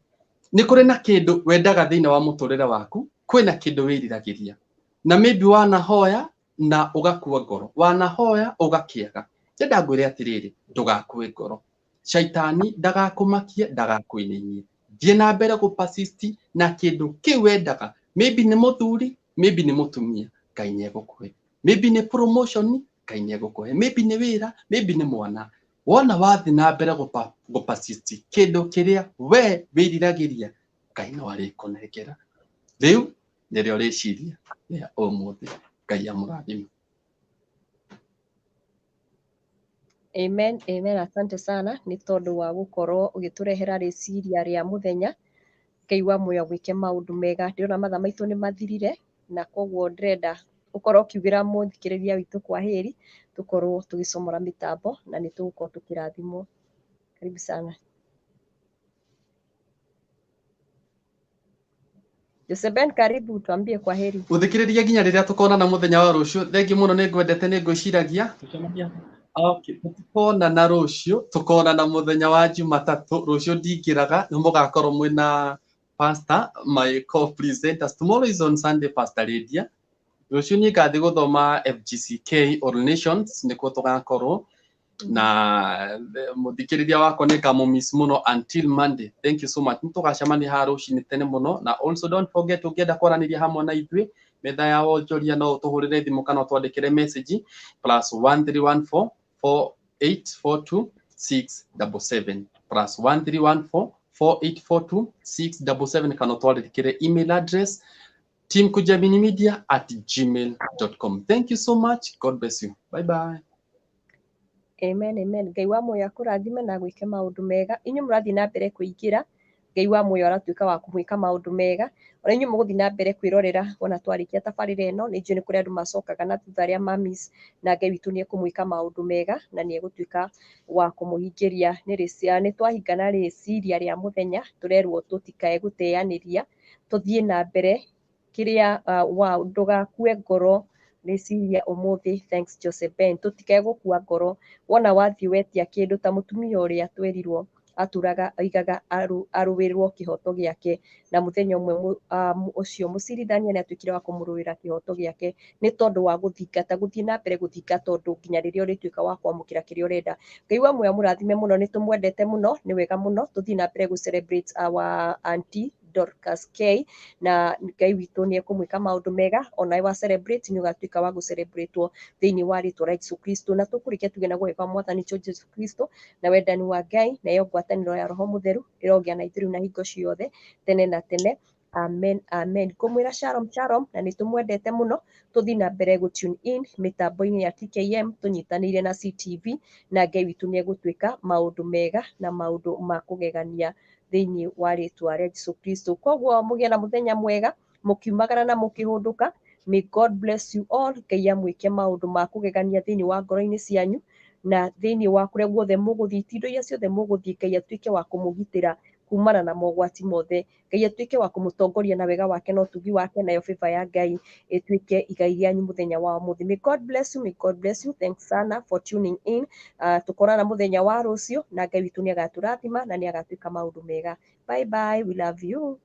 nĩ kũrĩ na kĩndũ wendaga thĩinĩ wa mũtũrĩre waku, kwĩna kĩndũ wĩriragĩria, na maybe wanahoya na ũgakua ngoro, wanahoya ũgakĩaga. Ndĩrenda ngwĩre atĩrĩrĩ, ndũgakue ngoro. Shaitani ndagakũmakie, ndagakũinainie. Thiĩ na mbere gũ persist na kĩndũ kĩu wendaga. Maybe nĩ mũthuri, maybe nĩ mũtumia, Ngai nĩ egũkũhe. Maybe nĩ promotion, Ngai nĩ egũkũhe. Maybe nĩ wĩra, maybe nĩ mwana. Wona wathiĩ na mbere gũ persist kĩndũ kĩrĩa we wĩriragĩria, Ngai no arĩkũnengera. Rĩu nĩrĩo rĩciria rĩa ũmũthĩ. Ngai amũrathime. Amen, amen. Asante sana nĩ tondũ wa gũkorwo ũgĩtũrehera rĩciria rĩa mũthenya. Ngai wa muoyo agwĩke maũndũ mega. Ndĩrona mathaa maitũ nĩ mathirire na koguo ndĩrenda ũkorwo ũkiugĩra mũthikĩrĩria witũ kwa heri, tũkorwo tũgĩcomora mĩtambo na nĩ tũgũkorwo tũkĩrathimwo. Karibu sana. Joseben, karibu tuambie kwa heri. Mũthikĩrĩria nginya rĩrĩa tũkonana mũthenya wa rũciũ. Thengiũ mũno, nĩ ngwendete, nĩ ngwĩciragia. Tũcemania. Okay, tũtikonana rũciũ, tũkonana mũthenya wa Jumatatũ. Rũciũ ndingĩraga, nĩ mũgakorwo mwĩna pastor, my co-presenters. Tomorrow is on Sunday, Pastor Lydia. Rũciũ niĩ ngathiĩ gũthoma FGCK All Nations, nĩkuo tũgakorwo na mũthikĩrĩria wakwa nĩ ngamũmiss mũno until Monday. Thank you so much. Nĩ tũgacemania haha rũcinĩ tene mũno, na also don't forget, ũngĩenda kwaranĩria hamwe na ithuĩ metha ya wonjoria, no ũtũhũrĩre thimũ kana ũtwandĩkĩre message +1314 4842 677, +1314 4842 677, kana ũtwandĩkĩre email address teamkujiaminimedia@gmail.com. Thank you so much. God bless you. Bye bye. Amen, amen. Ngai wa muoyo akũrathime na agwĩke maũndũ mega. Inyuĩ mũrathiĩ na mbere kũingĩra, Ngai wa muoyo aratuĩka wa kũmwĩka maũndũ mega. Ona inyuĩ mũgũthiĩ na mbere kwĩrorera wona twarĩkia tabarĩra ĩno, nĩ njũĩ nĩ kũrĩ andũ macokaga na thutha arĩa ma miss, na Ngai witũ nĩ ekũmwĩka maũndũ mega na nĩ egũtuĩka wa kũmũhingĩria. Nĩ twahingana rĩciria rĩa mũthenya, tũrerwo tũtikae gũteanĩria, tũthiĩ na mbere kĩrĩa wow, ndũgakue ngoro rĩciria ũmũthĩ. Thanks Joseph Ben. Tũtikae gũkua ngoro wona wathiĩ wetia kĩndũ ta mũtumia ũrĩa twerirwo atũraga oigaga arũĩrwo kĩhoto gĩake, na mũthenya ũmwe ũcio mũcirithania nĩ atuĩkire wa kũmũrũĩra kĩhoto gĩake nĩ tondũ wa gũthingata, gũthiĩ na mbere gũthingata ũndũ nginya rĩrĩa ũrĩtuĩka wa kwamũkĩra kĩrĩa ũrenda. Ngai wa muoyo amũrathime mũno, nĩ tũmwendete mũno, nĩ wega mũno tũthiĩ na mbere gũ celebrate our auntie Dorcas K, na Ngai witũ nĩ ekũmwĩka maũndũ mega. Ona wa celebrate nĩ ũgatuĩka wa gũ celebrate thĩinĩ wa rĩtwa rĩa Jesũ Kristo, na tũkũrĩkia tuge na guoka kwa Mwathani Jesũ Kristo na wendani wa Ngai nayo ngwatanĩro ya Roho Mũtheru ĩrogĩa na ithuĩ rĩu na hingo ciothe tene na tene. Amen, amen. Ngũmwĩra shalom, shalom, na nĩ tũmwendete mũno. Tũthiĩ na mbere gũ tune in mĩtambo-inĩ ya TKM tũnyitanĩire na CTV, na Ngai witũ nĩ egũtuĩka maũndũ mega na maũndũ ma kũgegania thĩinĩ wa rĩtwa rĩa Jesũ Kristo. Koguo mũgĩe na mũthenya mwega mũkiumagara na mũkĩhũndũka. May God bless you all. Ngai amwĩke maũndũ ma kũgegania thĩinĩ wa ngoro-inĩ cianyu na thĩinĩ wa kũrĩa guothe mũgũthiĩ, itindo iria ciothe mũgũthiĩ, Ngai atuĩke wa kũmũgitĩra kumana na mogwati mothe. Ngai atuĩke wa kũmũtongoria na wega wake na ũtugi wake, nayo favor ya Ngai ĩtuĩke igai rĩanyu mũthenya wa ũmũthĩ. May God bless you, may God bless you. Thanks sana for tuning in. Tũkorana mũthenya wa rũciũ, na Ngai witũ nĩ agatũrathima na nĩ agatuĩka maũndũ mega. Bye bye, we love you.